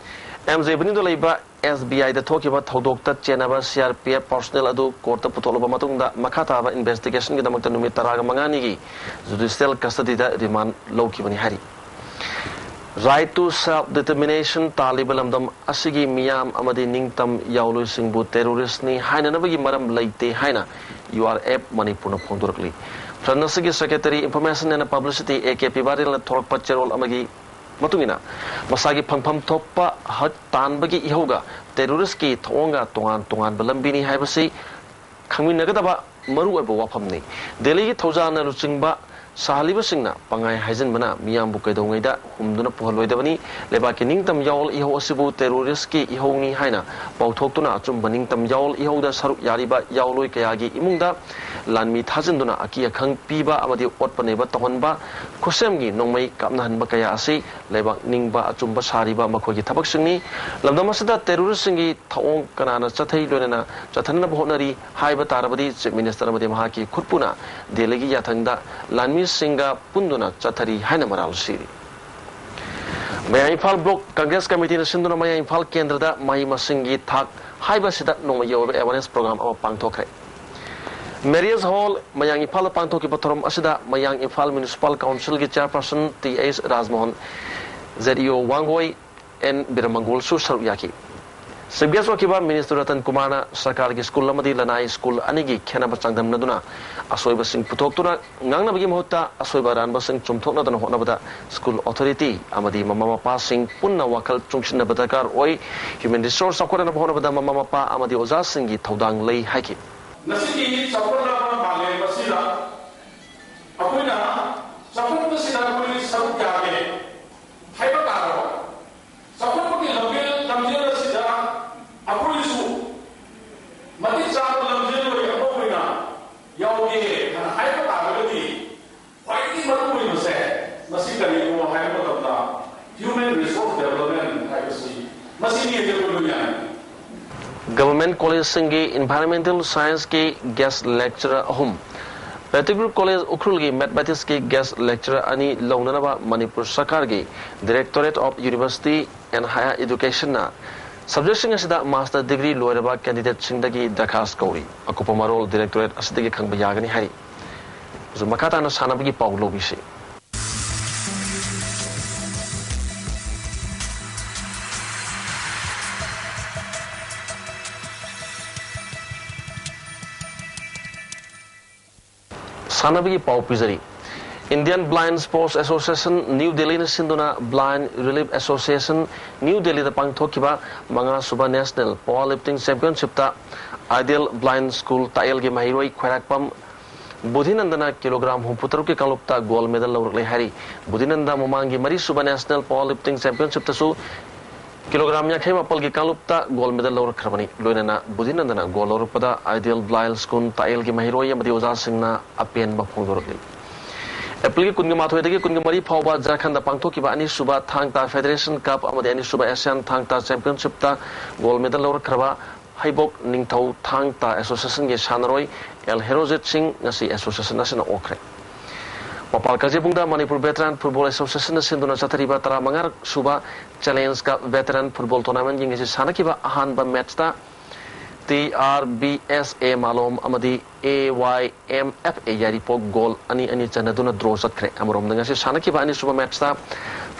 ꯑꯦꯝ ꯖꯦ ꯑꯦꯚꯦꯅ꯭ꯌꯨꯗ ꯂꯩꯕ ꯑꯦꯁ ꯕꯤ ꯑꯥꯏꯗ ꯊꯣꯛꯈꯤꯕ ꯊꯧꯗꯣꯛꯇ ꯆꯦꯟꯅꯕ ꯁꯤ ꯑꯥꯔ ꯄꯤ ꯑꯦꯐ ꯄꯥꯔꯁꯣꯅꯦꯜ ꯑꯗꯨ ꯀꯣꯔꯠꯇ ꯄꯨꯊꯣꯛꯂꯕ ꯃꯇꯨꯡꯗ ꯃꯈꯥ ꯇꯥꯕ ꯏꯟꯚꯦꯁꯇꯤꯒꯦꯁꯟꯒꯤꯗꯃꯛꯇ ꯅꯨꯃꯤꯠ ꯇꯔꯥꯒ ꯃꯉꯥꯅꯤꯒꯤ ꯖꯨꯗꯤꯁꯤꯌꯦꯜ ꯀꯁꯇꯗꯤꯗ ꯔꯤꯃꯥꯟ ꯂꯧꯈꯤꯕꯅꯤ ꯍꯥꯏꯔꯤ꯫ Right to self determination ꯇꯥꯜꯂꯤꯕ ꯂꯝꯗꯝ ꯑꯁꯤꯒꯤ ꯃꯤꯌꯥꯝ ꯑꯃꯗꯤ ꯅꯤꯡꯇꯝ ꯌꯥꯑꯣꯂꯣꯏꯁꯤꯡꯕꯨ ꯇꯦꯔꯣꯔꯤꯁ꯭ꯠꯅꯤ ꯍꯥꯏꯅꯅꯕꯒꯤ ꯃꯔꯝ ꯂꯩꯇꯦ ꯍꯥꯏꯅ ꯌꯨ ꯑꯥꯔ ꯑꯦꯐ ꯃꯅꯤꯄꯨꯔꯅ ꯐꯣꯡꯗꯣꯔꯛꯂꯤ꯫ ꯐ꯭ꯔꯟꯠ ꯑꯁꯤꯒꯤ secretary information and publicity A K ꯄꯤꯕꯥꯔꯤꯜꯅ ꯊꯣꯔꯛꯄ ꯆꯦꯔꯣꯜ ꯑꯃꯒꯤ ꯃꯇꯨꯡ ꯏꯟꯅ, ꯃꯁꯥꯒꯤ ꯐꯪꯐꯝ ꯊꯣꯛꯄ ꯍꯛ ꯇꯥꯟꯕꯒꯤ ꯏꯍꯧꯒ ꯇꯦꯔꯣꯔꯤꯁ꯭ꯠꯀꯤ ꯊꯧꯑꯣꯡꯒ ꯇꯣꯉꯥꯟ ꯇꯣꯉꯥꯟꯕ ꯂꯝꯕꯤꯅꯤ ꯍꯥꯏꯕꯁꯤ ꯈꯪꯃꯤꯟꯅꯒꯗꯕ ꯃꯔꯨꯑꯣꯏꯕ ꯋꯥꯐꯝꯅꯤ꯫ ꯗꯦꯜꯂꯤꯒꯤ ꯊꯧꯖꯥꯜꯅ ꯂꯨꯆꯤꯡꯕ ꯁꯥꯍꯜꯂꯤꯕꯁꯤꯡꯅ ꯄꯪꯍꯥꯏ ꯍꯥꯏꯖꯤꯟꯕꯅ ꯃꯤꯌꯥꯝꯕꯨ ꯀꯩꯗꯧꯉꯩꯗ ꯍꯨꯝꯗꯨꯅ ꯄꯨꯍꯜꯂꯣꯏꯗꯕꯅꯤ꯫ ꯂꯩꯕꯥꯛꯀꯤ ꯅꯤꯡꯇꯝ ꯌꯥꯑꯣꯜ ꯏꯍꯧ ꯑꯁꯤꯕꯨ ꯇꯦꯔꯣꯔꯤꯁ꯭ꯠꯀꯤ ꯏꯍꯧꯅꯤ ꯍꯥꯏꯅ ꯄꯥꯎꯊꯣꯛꯇꯨꯅ ꯑꯆꯨꯝꯕ ꯅꯤꯡꯇꯝ ꯌꯥꯑꯣꯜ ꯏꯍꯧꯗ ꯁꯔꯨꯛ ꯌꯥꯔꯤꯕ ꯌꯥꯑꯣꯂꯣꯏ ꯀꯌꯥꯒꯤ ꯏꯃꯨꯡꯗ ꯂꯥꯟꯃꯤ ꯊꯥꯖꯤꯟꯗꯨꯅ ꯑꯀꯤ ꯑꯈꯪ ꯄꯤꯕ ꯑꯃꯗꯤ ꯑꯣꯠꯄ ꯅꯩꯕ ꯇꯧꯍꯟꯕ, ꯈꯨꯠꯁꯦꯝꯒꯤ ꯅꯣꯡꯃꯩ ꯀꯥꯞꯅꯍꯟꯕ ꯀꯌꯥ ꯑꯁꯤ ꯂꯩꯕꯥꯛ ꯅꯤꯡꯕ ꯑꯆꯨꯝꯕ ꯁꯥꯔꯤꯕ ꯃꯈꯣꯏꯒꯤ ꯊꯕꯛꯁꯤꯡꯅꯤ꯫ ꯂꯝꯗꯝ ꯑꯁꯤꯗ ꯇꯦꯔꯣꯔꯤꯁ꯭ꯠꯁꯤꯡꯒꯤ ꯊꯧꯑꯣꯡ ꯀꯅꯥꯅ ꯆꯠꯊꯩ ꯂꯣꯏꯅꯅ ꯆꯠꯊꯅꯅꯕ ꯍꯣꯠꯅꯔꯤ ꯍꯥꯏꯕ ꯇꯥꯔꯕꯗꯤ ꯆꯤꯐ ꯃꯤꯅꯤꯁꯇꯔ ꯑꯃꯗꯤ ꯃꯍꯥꯛꯀꯤ ꯈꯨꯠꯄꯨꯅ ꯗꯦꯜꯂꯤꯒꯤ ꯌꯥꯊꯪꯗ ꯂꯥꯟꯃꯤꯁꯤꯡꯒ ꯄꯨꯟꯗꯨꯅ ꯆꯠꯊꯔꯤ ꯍꯥꯏꯅ ꯃꯔꯥꯜ ꯁꯤꯔꯤ꯫ ꯃꯌꯥꯡ ꯏꯝꯐꯥꯜ ꯕ꯭ꯂꯣꯛ ꯀꯪꯒ꯭ꯔꯦꯁ ꯀꯃꯤꯇꯤꯅ ꯁꯤꯟꯗꯨꯅ ꯃꯌꯥꯡ ꯏꯝꯐꯥꯜ ꯀꯦꯟꯗ꯭ꯔꯗ ꯃꯍꯩ ꯃꯁꯤꯡꯒꯤ ꯊꯥꯛ ꯍꯥꯏꯕ ꯑꯁꯤꯗ ꯅꯣꯡꯃꯒꯤ ꯑꯣꯏꯕ ꯑꯦꯋꯥꯔꯅꯦꯁ ꯄ꯭ꯔꯣꯒ꯭ꯔꯥꯝ ꯑꯃ ꯄꯥꯡꯊꯣꯛꯈ꯭ꯔꯦ꯫ ꯃꯦꯔꯤꯌꯁ ꯍꯣꯜ ꯃꯌꯥꯡ ꯏꯝꯐꯥꯜꯗ ꯄꯥꯡꯊꯣꯛꯈꯤꯕ ꯊꯧꯔꯝ ꯑꯁꯤꯗ ꯃꯌꯥꯡ ꯏꯝꯐꯥꯜ ꯃ꯭ꯌꯨꯅꯤꯁꯤꯄꯥꯜ ꯀꯥꯎꯟꯁꯤꯜꯒꯤ ꯆꯦꯌꯔꯄꯔꯁꯟ ꯇꯤ ꯑꯩꯆ ꯔꯥꯖꯃꯣꯍꯟ, ꯖꯦꯗ ꯏ ꯑꯣ ꯋꯥꯡꯒꯣꯏ, ꯑꯦꯟ ꯕꯤꯔꯃꯪꯒꯣꯜꯁꯨ ꯁꯔꯨꯛ ꯌꯥꯈꯤ꯫ ꯆꯤꯐ ꯒꯦꯁ ꯑꯣꯏꯈꯤꯕ ꯃꯤꯅꯤꯁꯇꯔ ꯔꯇꯟ ꯀꯨꯃꯥꯔꯅ ꯁꯔꯀꯥꯔꯒꯤ ꯁ꯭ꯀꯨꯜ ꯑꯃꯗꯤ ꯂꯅꯥꯏ ꯁ꯭ꯀꯨꯜ ꯑꯅꯤꯒꯤ ꯈꯦꯠꯅꯕ ꯆꯥꯡꯗꯝꯅꯗꯨꯅ ꯑꯁꯣꯏꯕꯁꯤꯡ ꯄꯨꯊꯣꯛꯇꯨꯅ ꯉꯥꯡꯅꯕꯒꯤ ꯃꯍꯨꯠꯇ ꯑꯁꯣꯏꯕ ꯑꯔꯥꯟꯕꯁꯤꯡ ꯆꯨꯝꯊꯣꯛꯅꯗꯅ ꯍꯣꯠꯅꯕꯗ ꯁ꯭ꯀꯨꯜ ꯑꯣꯊꯣꯔꯤꯇꯤ ꯑꯃꯗꯤ ꯃꯃꯥ ꯃꯄꯥꯁꯤꯡ ꯄꯨꯟꯅ ꯋꯥꯈꯜ ꯆꯨꯡꯁꯤꯟꯅꯕ ꯗꯔꯀꯥꯔ ꯑꯣꯏ꯫ ꯍ꯭ꯌꯨꯃꯦꯟ ꯔꯤꯁꯣꯔꯁ ꯆꯥꯎꯈꯠꯅꯅꯕ ꯍꯣꯠꯅꯕꯗ ꯃꯃꯥ ꯃꯄꯥ ꯑꯃꯗꯤ ꯑꯣꯖꯥꯁꯤꯡꯒꯤ ꯊꯧꯗꯥꯡ ꯂꯩ ꯍꯥꯏꯈꯤ꯫ ꯉꯁꯤꯒꯤ ꯆꯥꯎꯈꯠꯂꯕ ꯃꯥꯂꯦꯝ ꯑꯁꯤꯗ ꯑꯩꯈꯣꯏꯅ ꯆꯥꯎꯈꯠꯄꯁꯤꯗ ꯑꯩꯈꯣꯏ ꯁꯔꯨꯛ ꯌꯥꯒꯦ ꯍꯥꯏꯕ ꯇꯥꯔꯕ ꯆꯥꯎꯈꯠꯄꯒꯤ ꯂꯝꯕꯦꯜ ꯂꯝꯖꯦꯜ ꯑꯁꯤꯗ ꯑꯩꯈꯣꯏꯁꯨ ꯃꯇꯤꯛ ꯆꯥꯕ ꯂꯝꯖꯦꯜ ꯑꯣꯏ ꯑꯃ ꯑꯣꯏꯅ ꯌꯥꯎꯒꯦ ꯍꯥꯏꯅ ꯍꯥꯏꯕ ꯇꯥꯔꯒꯗꯤ ꯈ꯭ꯋꯥꯏꯗꯒꯤ ꯃꯔꯨ ꯑꯣꯏꯕꯁꯦ ꯃꯁꯤ ꯀꯔꯤꯅꯣ ꯍꯥꯏꯕ ꯃꯇꯝꯗ human resource development ꯍꯥꯏꯕꯁꯤ ꯃꯁꯤꯅꯤ ꯍꯥꯏꯖꯕ ꯂꯣꯏ ꯌꯥꯅꯤ꯫ ꯒꯚꯔꯟꯃꯦꯟꯠ ꯀꯣꯂꯦꯖꯁꯤꯡꯒꯤ ꯏꯟꯚꯥꯏꯔꯟꯃꯦꯟꯇꯦꯜ ꯁꯥꯏꯟꯁꯀꯤ ꯒꯦꯁꯠ ꯂꯦꯛꯆꯔꯔ ꯑꯍꯨꯝ, ꯄꯦꯇ꯭ꯔꯤꯒꯨꯔ ꯀꯣꯂꯦꯖ ꯎꯈ꯭ꯔꯨꯜꯒꯤ ꯃꯦꯊꯃꯦꯇꯤꯛꯁꯀꯤ ꯒꯦꯁꯠ ꯂꯦꯛꯆꯔꯔ ꯑꯅꯤ ꯂꯧꯅꯅꯕ ꯃꯅꯤꯄꯨꯔ ꯁꯔꯀꯥꯔꯒꯤ directorate of university and higher ꯏꯗꯨꯀꯦꯁꯟꯅ Subjectꯁꯤꯡ ꯑꯁꯤꯗ master degree ꯂꯣꯏꯔꯕ candidateꯁꯤꯡꯗꯒꯤ ꯗꯔꯈꯥꯁ ꯀꯧꯔꯤ꯫ ꯑꯀꯨꯞꯄ ꯃꯔꯣꯜ directorate ꯑꯁꯤꯗꯒꯤ ꯈꯪꯕ ꯌꯥꯒꯅꯤ ꯍꯥꯏꯔꯤ꯫ ꯍꯧꯖꯤꯛ ꯃꯈꯥ ꯇꯥꯅ ꯁꯥꯟꯅꯕꯒꯤ ꯄꯥꯎ ꯂꯧꯕꯤꯁꯤ꯫ ꯁꯥꯟꯅꯕꯒꯤ ꯄꯥꯎ ꯄꯤꯖꯔꯤ꯫ Indian Blind Sports Association, New Delhiꯅ ꯁꯤꯟꯗꯨꯅ Blind Relief Association, New Delhiꯗ ꯄꯥꯡꯊꯣꯛꯈꯤꯕ ꯃꯉꯥ ꯁꯨꯕ National Powerlifting Championshipꯇ Ideal Blind School ꯇꯥꯛꯌꯦꯜꯒꯤ ꯃꯍꯩꯔꯣꯏ ꯈ꯭ꯋꯥꯏꯔꯥꯛꯄꯝ ꯕꯨꯙꯤꯅꯟꯗꯅ ꯀꯤꯂꯣꯒ꯭ꯔꯥꯝ ꯍꯨꯝꯐꯨ ꯇꯔꯨꯛꯀꯤ ꯀꯥꯡꯂꯨꯞꯇ gold medal ꯂꯧꯔꯛꯂꯦ ꯍꯥꯏꯔꯤ꯫ ꯕꯨꯙꯤꯅꯟꯗ ꯃꯃꯥꯡꯒꯤ ꯃꯔꯤ ꯁꯨꯕ National Powerlifting Championshipꯇꯁꯨ ꯀꯤꯂꯣꯒ꯭ꯔꯥꯝ ꯌꯥꯡꯈꯩ ꯃꯥꯄꯜꯒꯤ ꯀꯥꯡꯂꯨꯞꯇ gold medal ꯂꯧꯔꯛꯈ꯭ꯔꯕꯅꯤ꯫ ꯂꯣꯏꯅꯅ ꯕꯨꯙꯤꯅꯟꯗꯅ gold ꯂꯧꯔꯛꯄꯗ Ideal Blind School ꯇꯥꯛꯌꯦꯜꯒꯤ ꯃꯍꯩꯔꯣꯏ ꯑꯃꯗꯤ ꯑꯣꯖꯥꯁꯤꯡꯅ ꯑꯄꯦꯟꯕ ꯐꯣꯡꯗꯣꯔꯛꯂꯤ꯫ ꯑꯦꯄ꯭ꯔꯤꯜꯒꯤ ꯀꯨꯟꯒ ꯃꯥꯊꯣꯏꯗꯒꯤ ꯀꯨꯟꯒ ꯃꯔꯤ ꯐꯥꯎꯕ ꯖꯥꯔꯈꯟꯗ ꯄꯥꯡꯊꯣꯛꯈꯤꯕ ꯑꯅꯤꯁꯨꯕ ꯊꯥꯡ ꯇꯥ Federation Cup ꯑꯃꯗꯤ ꯑꯅꯤꯁꯨꯕ Asian ꯊꯥꯡ ꯇꯥ Championshipꯇ gold medal ꯂꯧꯔꯛꯈ꯭ꯔꯕ ꯍꯩꯕꯣꯛ ꯅꯤꯡꯊꯧ ꯊꯥꯡ ꯇꯥ Associationꯒꯤ ꯁꯥꯟꯅꯔꯣꯏ ꯑꯦꯜ ꯍꯦꯔꯣꯖꯤꯠ ꯁꯤꯡ ꯉꯁꯤ association ꯑꯁꯤꯅ ꯑꯣꯛꯈ꯭ꯔꯦ꯫ ꯃꯄꯥꯜ ꯀꯥꯡꯖꯩꯕꯨꯡꯗ ꯃꯅꯤꯄꯨꯔ Veteran Football Associationꯅ ꯁꯤꯟꯗꯨꯅ ꯆꯠꯊꯔꯤꯕ ꯇꯔꯥꯃꯉꯥꯔꯛ ꯁꯨꯕ Challenge Cup Veteran Football Tournamentꯒꯤ ꯉꯁꯤ ꯁꯥꯟꯅꯈꯤꯕ ꯑꯍꯥꯟꯕ matchꯇ T R B S A ꯃꯥꯂꯣꯝ ꯑꯃꯗꯤ A Y M F A Yairipok goal ꯑꯅꯤ ꯑꯅꯤ ꯆꯟꯅꯗꯨꯅ draw ꯆꯠꯈ꯭ꯔꯦ꯫ ꯑꯃꯔꯣꯝꯗ ꯉꯁꯤ ꯁꯥꯟꯅꯈꯤꯕ ꯑꯅꯤꯁꯨꯕ matchꯇ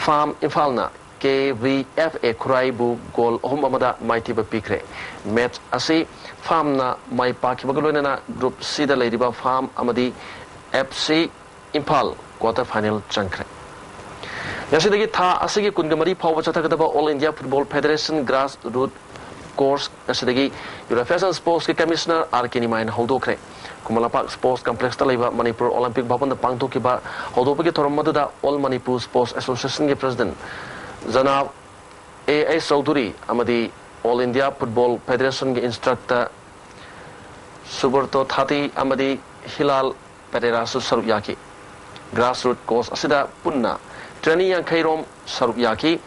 ꯐꯥꯝ ꯏꯝꯐꯥꯜꯅ K V F A ꯈꯨꯔꯥꯏꯕꯨ goal ꯑꯍꯨꯝ ꯑꯃꯗ ꯃꯥꯏꯊꯤꯕ ꯄꯤꯈ꯭ꯔꯦ꯫ Match ꯑꯁꯤ ꯐꯥꯝꯅ ꯃꯥꯏ ꯄꯥꯛꯈꯤꯕꯒ ꯂꯣꯏꯅꯅ Group Cꯗ ꯂꯩꯔꯤꯕ ꯐꯥꯝ ꯑꯃꯗꯤ F C Imphal quarter final ꯆꯪꯈ꯭ꯔꯦ꯫ ꯉꯁꯤꯗꯒꯤ ꯊꯥ ꯑꯁꯤꯒꯤ ꯀꯨꯟꯒ ꯃꯔꯤ ꯐꯥꯎꯕ ꯆꯠꯊꯒꯗꯕ All India Football Federation Grassroot Course ꯉꯁꯤꯗꯒꯤ Youth Affairs and Sportsꯀꯤ Commissioner R K ꯅꯤꯃꯥꯏꯅ ꯍꯧꯗꯣꯛꯈ꯭ꯔꯦ꯫ Khuman Lampak Sports Complexꯇ ꯂꯩꯕ ꯃꯅꯤꯄꯨꯔ Olympic ꯚꯕꯟꯗ ꯄꯥꯡꯊꯣꯛꯈꯤꯕ ꯍꯧꯗꯣꯛꯄꯒꯤ ꯊꯧꯔꯝ ꯑꯗꯨꯗ All Manipur Sports Associationꯒꯤ President ꯖꯅꯥꯕ A I Chaudhuri ꯑꯃꯗꯤ All India Football Federationꯒꯤ instructor ꯁꯨꯕ꯭ꯔꯇꯣ ꯊꯥꯇꯤ ꯑꯃꯗꯤ ꯍꯤꯂꯥꯜ ꯄꯦꯔꯦꯔꯥꯁꯨ ꯁꯔꯨꯛ ꯌꯥꯈꯤ꯫ Grassroot course ꯑꯁꯤꯗ ꯄꯨꯟꯅ trainee ꯌꯥꯡꯈꯩ ꯔꯣꯝ ꯁꯔꯨꯛ ꯌꯥꯈꯤ꯫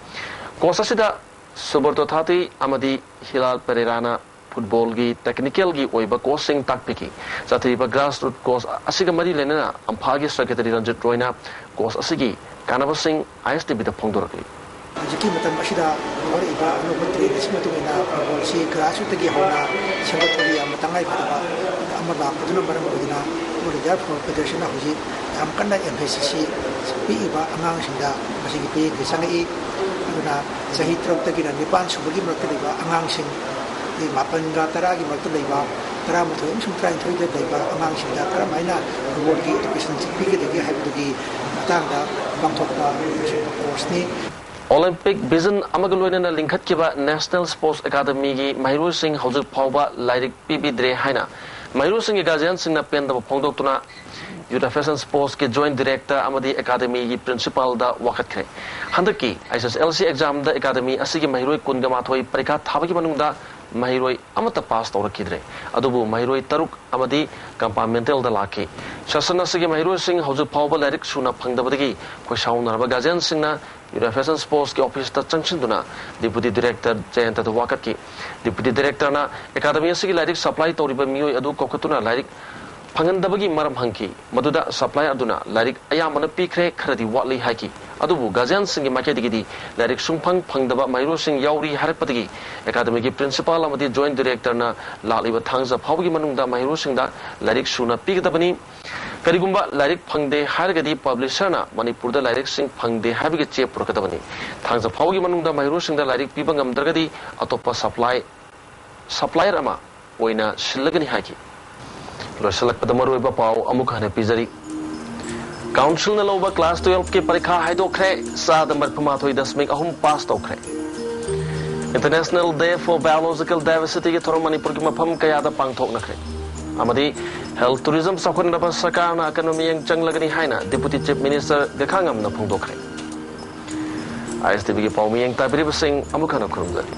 Course ꯑꯁꯤꯗ ꯁꯨꯕ꯭ꯔꯇꯣ ꯊꯥꯇꯤ ꯑꯃꯗꯤ ꯍꯤꯂꯥꯜ ꯄꯦꯔꯦꯔꯥꯅ footballꯒꯤ technicalꯒꯤ ꯑꯣꯏꯕ coachꯁꯤꯡ ꯇꯥꯛꯄꯤꯈꯤ꯫ ꯆꯠꯊꯔꯤꯕ Grassroot course ꯑꯁꯤꯒ ꯃꯔꯤ ꯂꯩꯅꯅ ꯑꯝꯐꯥꯒꯤ Secretary ꯔꯟꯖꯤꯠ ꯔꯣꯏꯅ course ꯑꯁꯤꯒꯤ ꯀꯥꯟꯅꯕꯁꯤꯡ I S T Vꯗ ꯐꯣꯡꯗꯣꯔꯛꯂꯤ꯫ ꯍꯧꯖꯤꯛꯀꯤ ꯃꯇꯝ ꯑꯁꯤꯗ ꯍꯧꯔꯛꯏꯕ ꯑꯅꯧꯕ ꯇ꯭ꯔꯦꯟ ꯑꯁꯤꯒꯤ ꯃꯇꯨꯡ ꯏꯟꯅ ꯐꯨꯠꯕꯣꯜꯁꯤ ꯒ꯭ꯔꯥꯁꯔꯨꯠꯇꯒꯤ ꯍꯧꯅ ꯁꯦꯝꯒꯠꯄꯒꯤ ꯌꯥꯝꯅ ꯇꯉꯥꯏꯐꯗꯕ ꯑꯃ ꯂꯥꯛꯄꯗꯨꯅ ꯃꯔꯝ ꯑꯣꯏꯗꯨꯅ All India Football Federation ꯍꯧꯖꯤꯛ ꯌꯥꯝ ꯀꯟꯅ emphasis ꯄꯤꯛꯏꯕ ꯑꯉꯥꯡꯁꯤꯡꯗ ꯃꯁꯤꯒꯤ ꯃꯤꯠꯌꯦꯡꯁꯤ ꯆꯪꯉꯛꯏ꯫ ꯑꯗꯨꯅ ꯆꯍꯤ ꯇꯔꯨꯛꯇꯒꯤꯅ ꯅꯤꯄꯥꯟ ꯁꯨꯕꯒꯤ ꯃꯔꯛꯇ ꯂꯩꯕ ꯑꯉꯥꯡꯁꯤꯡ, ꯑꯗꯩ ꯃꯥꯄꯟꯒ ꯇꯔꯥꯒꯤ ꯃꯔꯛꯇ ꯂꯩꯕ, ꯇꯔꯥꯃꯥꯊꯣꯏ ꯑꯃꯁꯨꯡ ꯇꯔꯥꯅꯤꯊꯣꯏꯗ ꯂꯩꯕ ꯑꯉꯥꯡꯁꯤꯡꯗ ꯀꯔꯝꯍꯥꯏꯅ ꯐꯨꯠꯕꯣꯜꯒꯤ education ꯁꯤ ꯄꯤꯒꯗꯒꯦ ꯍꯥꯏꯕꯗꯨꯒꯤ ꯃꯇꯥꯡꯗ ꯄꯥꯡꯊꯣꯛꯄ ꯑꯁꯤꯒꯨꯝꯕ course ꯅꯤ꯫ Olympic Vision ꯑꯃꯒ ꯂꯣꯏꯅꯅ ꯂꯤꯡꯈꯠꯈꯤꯕ National Sports Academy ꯒꯤ ꯃꯍꯩꯔꯣꯏꯁꯤꯡ ꯍꯧꯖꯤꯛ ꯐꯥꯎꯕ ꯂꯥꯏꯔꯤꯛ ꯄꯤꯕꯤꯗ꯭ꯔꯦ ꯍꯥꯏꯅ ꯃꯍꯩꯔꯣꯏꯁꯤꯡꯒꯤ guardian ꯁꯤꯡꯅ ꯄꯦꯟꯗꯕ ꯐꯣꯡꯗꯣꯛꯇꯨꯅ Youth Affairs and Sports ꯀꯤ Joint Director ꯑꯃꯗꯤ Academy ꯒꯤ Principal ꯗ ꯋꯥꯀꯠꯈ꯭ꯔꯦ꯫ ꯍꯟꯗꯛꯀꯤ H S L C exam ꯗ Academy ꯑꯁꯤꯒꯤ ꯃꯍꯩꯔꯣꯏ ꯀꯨꯟꯒ ꯃꯥꯊꯣꯏ ꯄꯔꯤꯈꯥ ꯊꯥꯕꯒꯤ ꯃꯅꯨꯡꯗ ꯃꯍꯩꯔꯣꯏ ꯑꯃꯠꯇ pass ꯇꯧꯔꯛꯈꯤꯗ꯭ꯔꯦ꯫ ꯑꯗꯨꯕꯨ ꯃꯍꯩꯔꯣꯏ ꯇꯔꯨꯛ ꯑꯃꯗꯤ compartmental ꯗ ꯂꯥꯛꯈꯤ꯫ Session ꯑꯁꯤꯒꯤ ꯃꯍꯩꯔꯣꯏꯁꯤꯡ ꯍꯧꯖꯤꯛ ꯐꯥꯎꯕ ꯂꯥꯏꯔꯤꯛ ꯁꯨꯅ ꯐꯪꯗꯕꯗꯒꯤ ꯈꯣꯏꯁꯥꯎꯅꯔꯕ guardian ꯁꯤꯡꯅ Youth Affairs and Sports ꯀꯤ office ꯇ ꯆꯪꯁꯤꯟꯗꯨꯅ Deputy Director ꯖꯌꯟꯇꯗ ꯋꯥꯀꯠꯈꯤ꯫ Deputy Director ꯅ Academy ꯑꯁꯤꯒꯤ ꯂꯥꯏꯔꯤꯛ supply ꯇꯧꯔꯤꯕ ꯃꯤꯑꯣꯏ ꯑꯗꯨ ꯀꯧꯈꯠꯇꯨꯅ ꯂꯥꯏꯔꯤꯛ ꯐꯪꯍꯟꯗꯕꯒꯤ ꯃꯔꯝ ꯍꯪꯈꯤ꯫ ꯃꯗꯨꯗ supplier ꯑꯗꯨꯅ ꯂꯥꯏꯔꯤꯛ ꯑꯌꯥꯝꯕꯅ ꯄꯤꯈ꯭ꯔꯦ, ꯈꯔꯗꯤ ꯋꯥꯠꯂꯤ ꯍꯥꯏꯈꯤ꯫ ꯑꯗꯨꯕꯨ guardian ꯁꯤꯡꯒꯤ ꯃꯥꯏꯀꯩꯗꯒꯤꯗꯤ ꯂꯥꯏꯔꯤꯛ ꯁꯨꯡꯐꯪ ꯐꯪꯗꯕ ꯃꯍꯩꯔꯣꯏꯁꯤꯡ ꯌꯥꯎꯔꯤ ꯍꯥꯏꯔꯛꯄꯗꯒꯤ Academy ꯒꯤ Principal ꯑꯃꯗꯤ Joint Director ꯅ ꯂꯥꯛꯂꯤꯕ ꯊꯥꯡꯖ ꯐꯥꯎꯕꯒꯤ ꯃꯅꯨꯡꯗ ꯃꯍꯩꯔꯣꯏꯁꯤꯡꯗ ꯂꯥꯏꯔꯤꯛ ꯁꯨꯅ ꯄꯤꯒꯗꯕꯅꯤ꯫ ꯀꯔꯤꯒꯨꯝꯕ ꯂꯥꯏꯔꯤꯛ ꯐꯪꯗꯦ ꯍꯥꯏꯔꯒꯗꯤ publisher ꯅ ꯃꯅꯤꯄꯨꯔꯗ ꯂꯥꯏꯔꯤꯛꯁꯤꯡ ꯐꯪꯗꯦ ꯍꯥꯏꯕꯒꯤ ꯆꯦ ꯄꯨꯔꯛꯀꯗꯕꯅꯤ꯫ ꯊꯥꯡꯖ ꯐꯥꯎꯕꯒꯤ ꯃꯅꯨꯡꯗ ꯃꯍꯩꯔꯣꯏꯁꯤꯡꯗ ꯂꯥꯏꯔꯤꯛ ꯄꯤꯕ ꯉꯝꯗ꯭ꯔꯒꯗꯤ ꯑꯇꯣꯞꯄ supply supplier ꯑꯃ ꯑꯣꯏꯅ ꯁꯤꯜꯂꯒꯅꯤ ꯍꯥꯏꯈꯤ꯫ ꯂꯣꯏꯁꯤꯜꯂꯛꯄꯗ ꯃꯔꯨꯑꯣꯏꯕ ꯄꯥꯎ ꯑꯃꯨꯛ ꯍꯟꯅ ꯄꯤꯖꯔꯤ꯫ Council ꯅ ꯂꯧꯕ class twelve ꯀꯤ ꯄꯔꯤꯈꯥ ꯍꯥꯏꯗꯣꯛꯈ꯭ꯔꯦ꯫ ꯆꯥꯗ ꯃꯔꯤꯐꯨ ꯃꯥꯊꯣꯏ ꯗꯁꯃꯤꯛ ꯑꯍꯨꯝ pass ꯇꯧꯈ꯭ꯔꯦ꯫ International Day for Biological Diversity ꯒꯤ ꯊꯧꯔꯝ ꯃꯅꯤꯄꯨꯔꯒꯤ ꯃꯐꯝ ꯀꯌꯥꯗ ꯄꯥꯡꯊꯣꯛꯅꯈ꯭ꯔꯦ꯫ ꯑꯃꯗꯤ health tourism ꯆꯥꯎꯈꯠꯅꯅꯕ ꯁꯔꯀꯥꯔꯅ ꯑꯀꯟꯕ ꯃꯤꯠꯌꯦꯡ ꯆꯪꯂꯒꯅꯤ ꯍꯥꯏꯅ Deputy Chief Minister ꯒꯈꯥꯉꯝꯅ ꯐꯣꯡꯗꯣꯛꯈ꯭ꯔꯦ꯫ I S T V ꯒꯤ ꯄꯥꯎ ꯃꯤꯠꯌꯦꯡ ꯇꯥꯕꯤꯔꯤꯕꯁꯤꯡ ꯑꯃꯨꯛ ꯍꯟꯅ ꯈꯨꯔꯨꯝꯖꯔꯤ꯫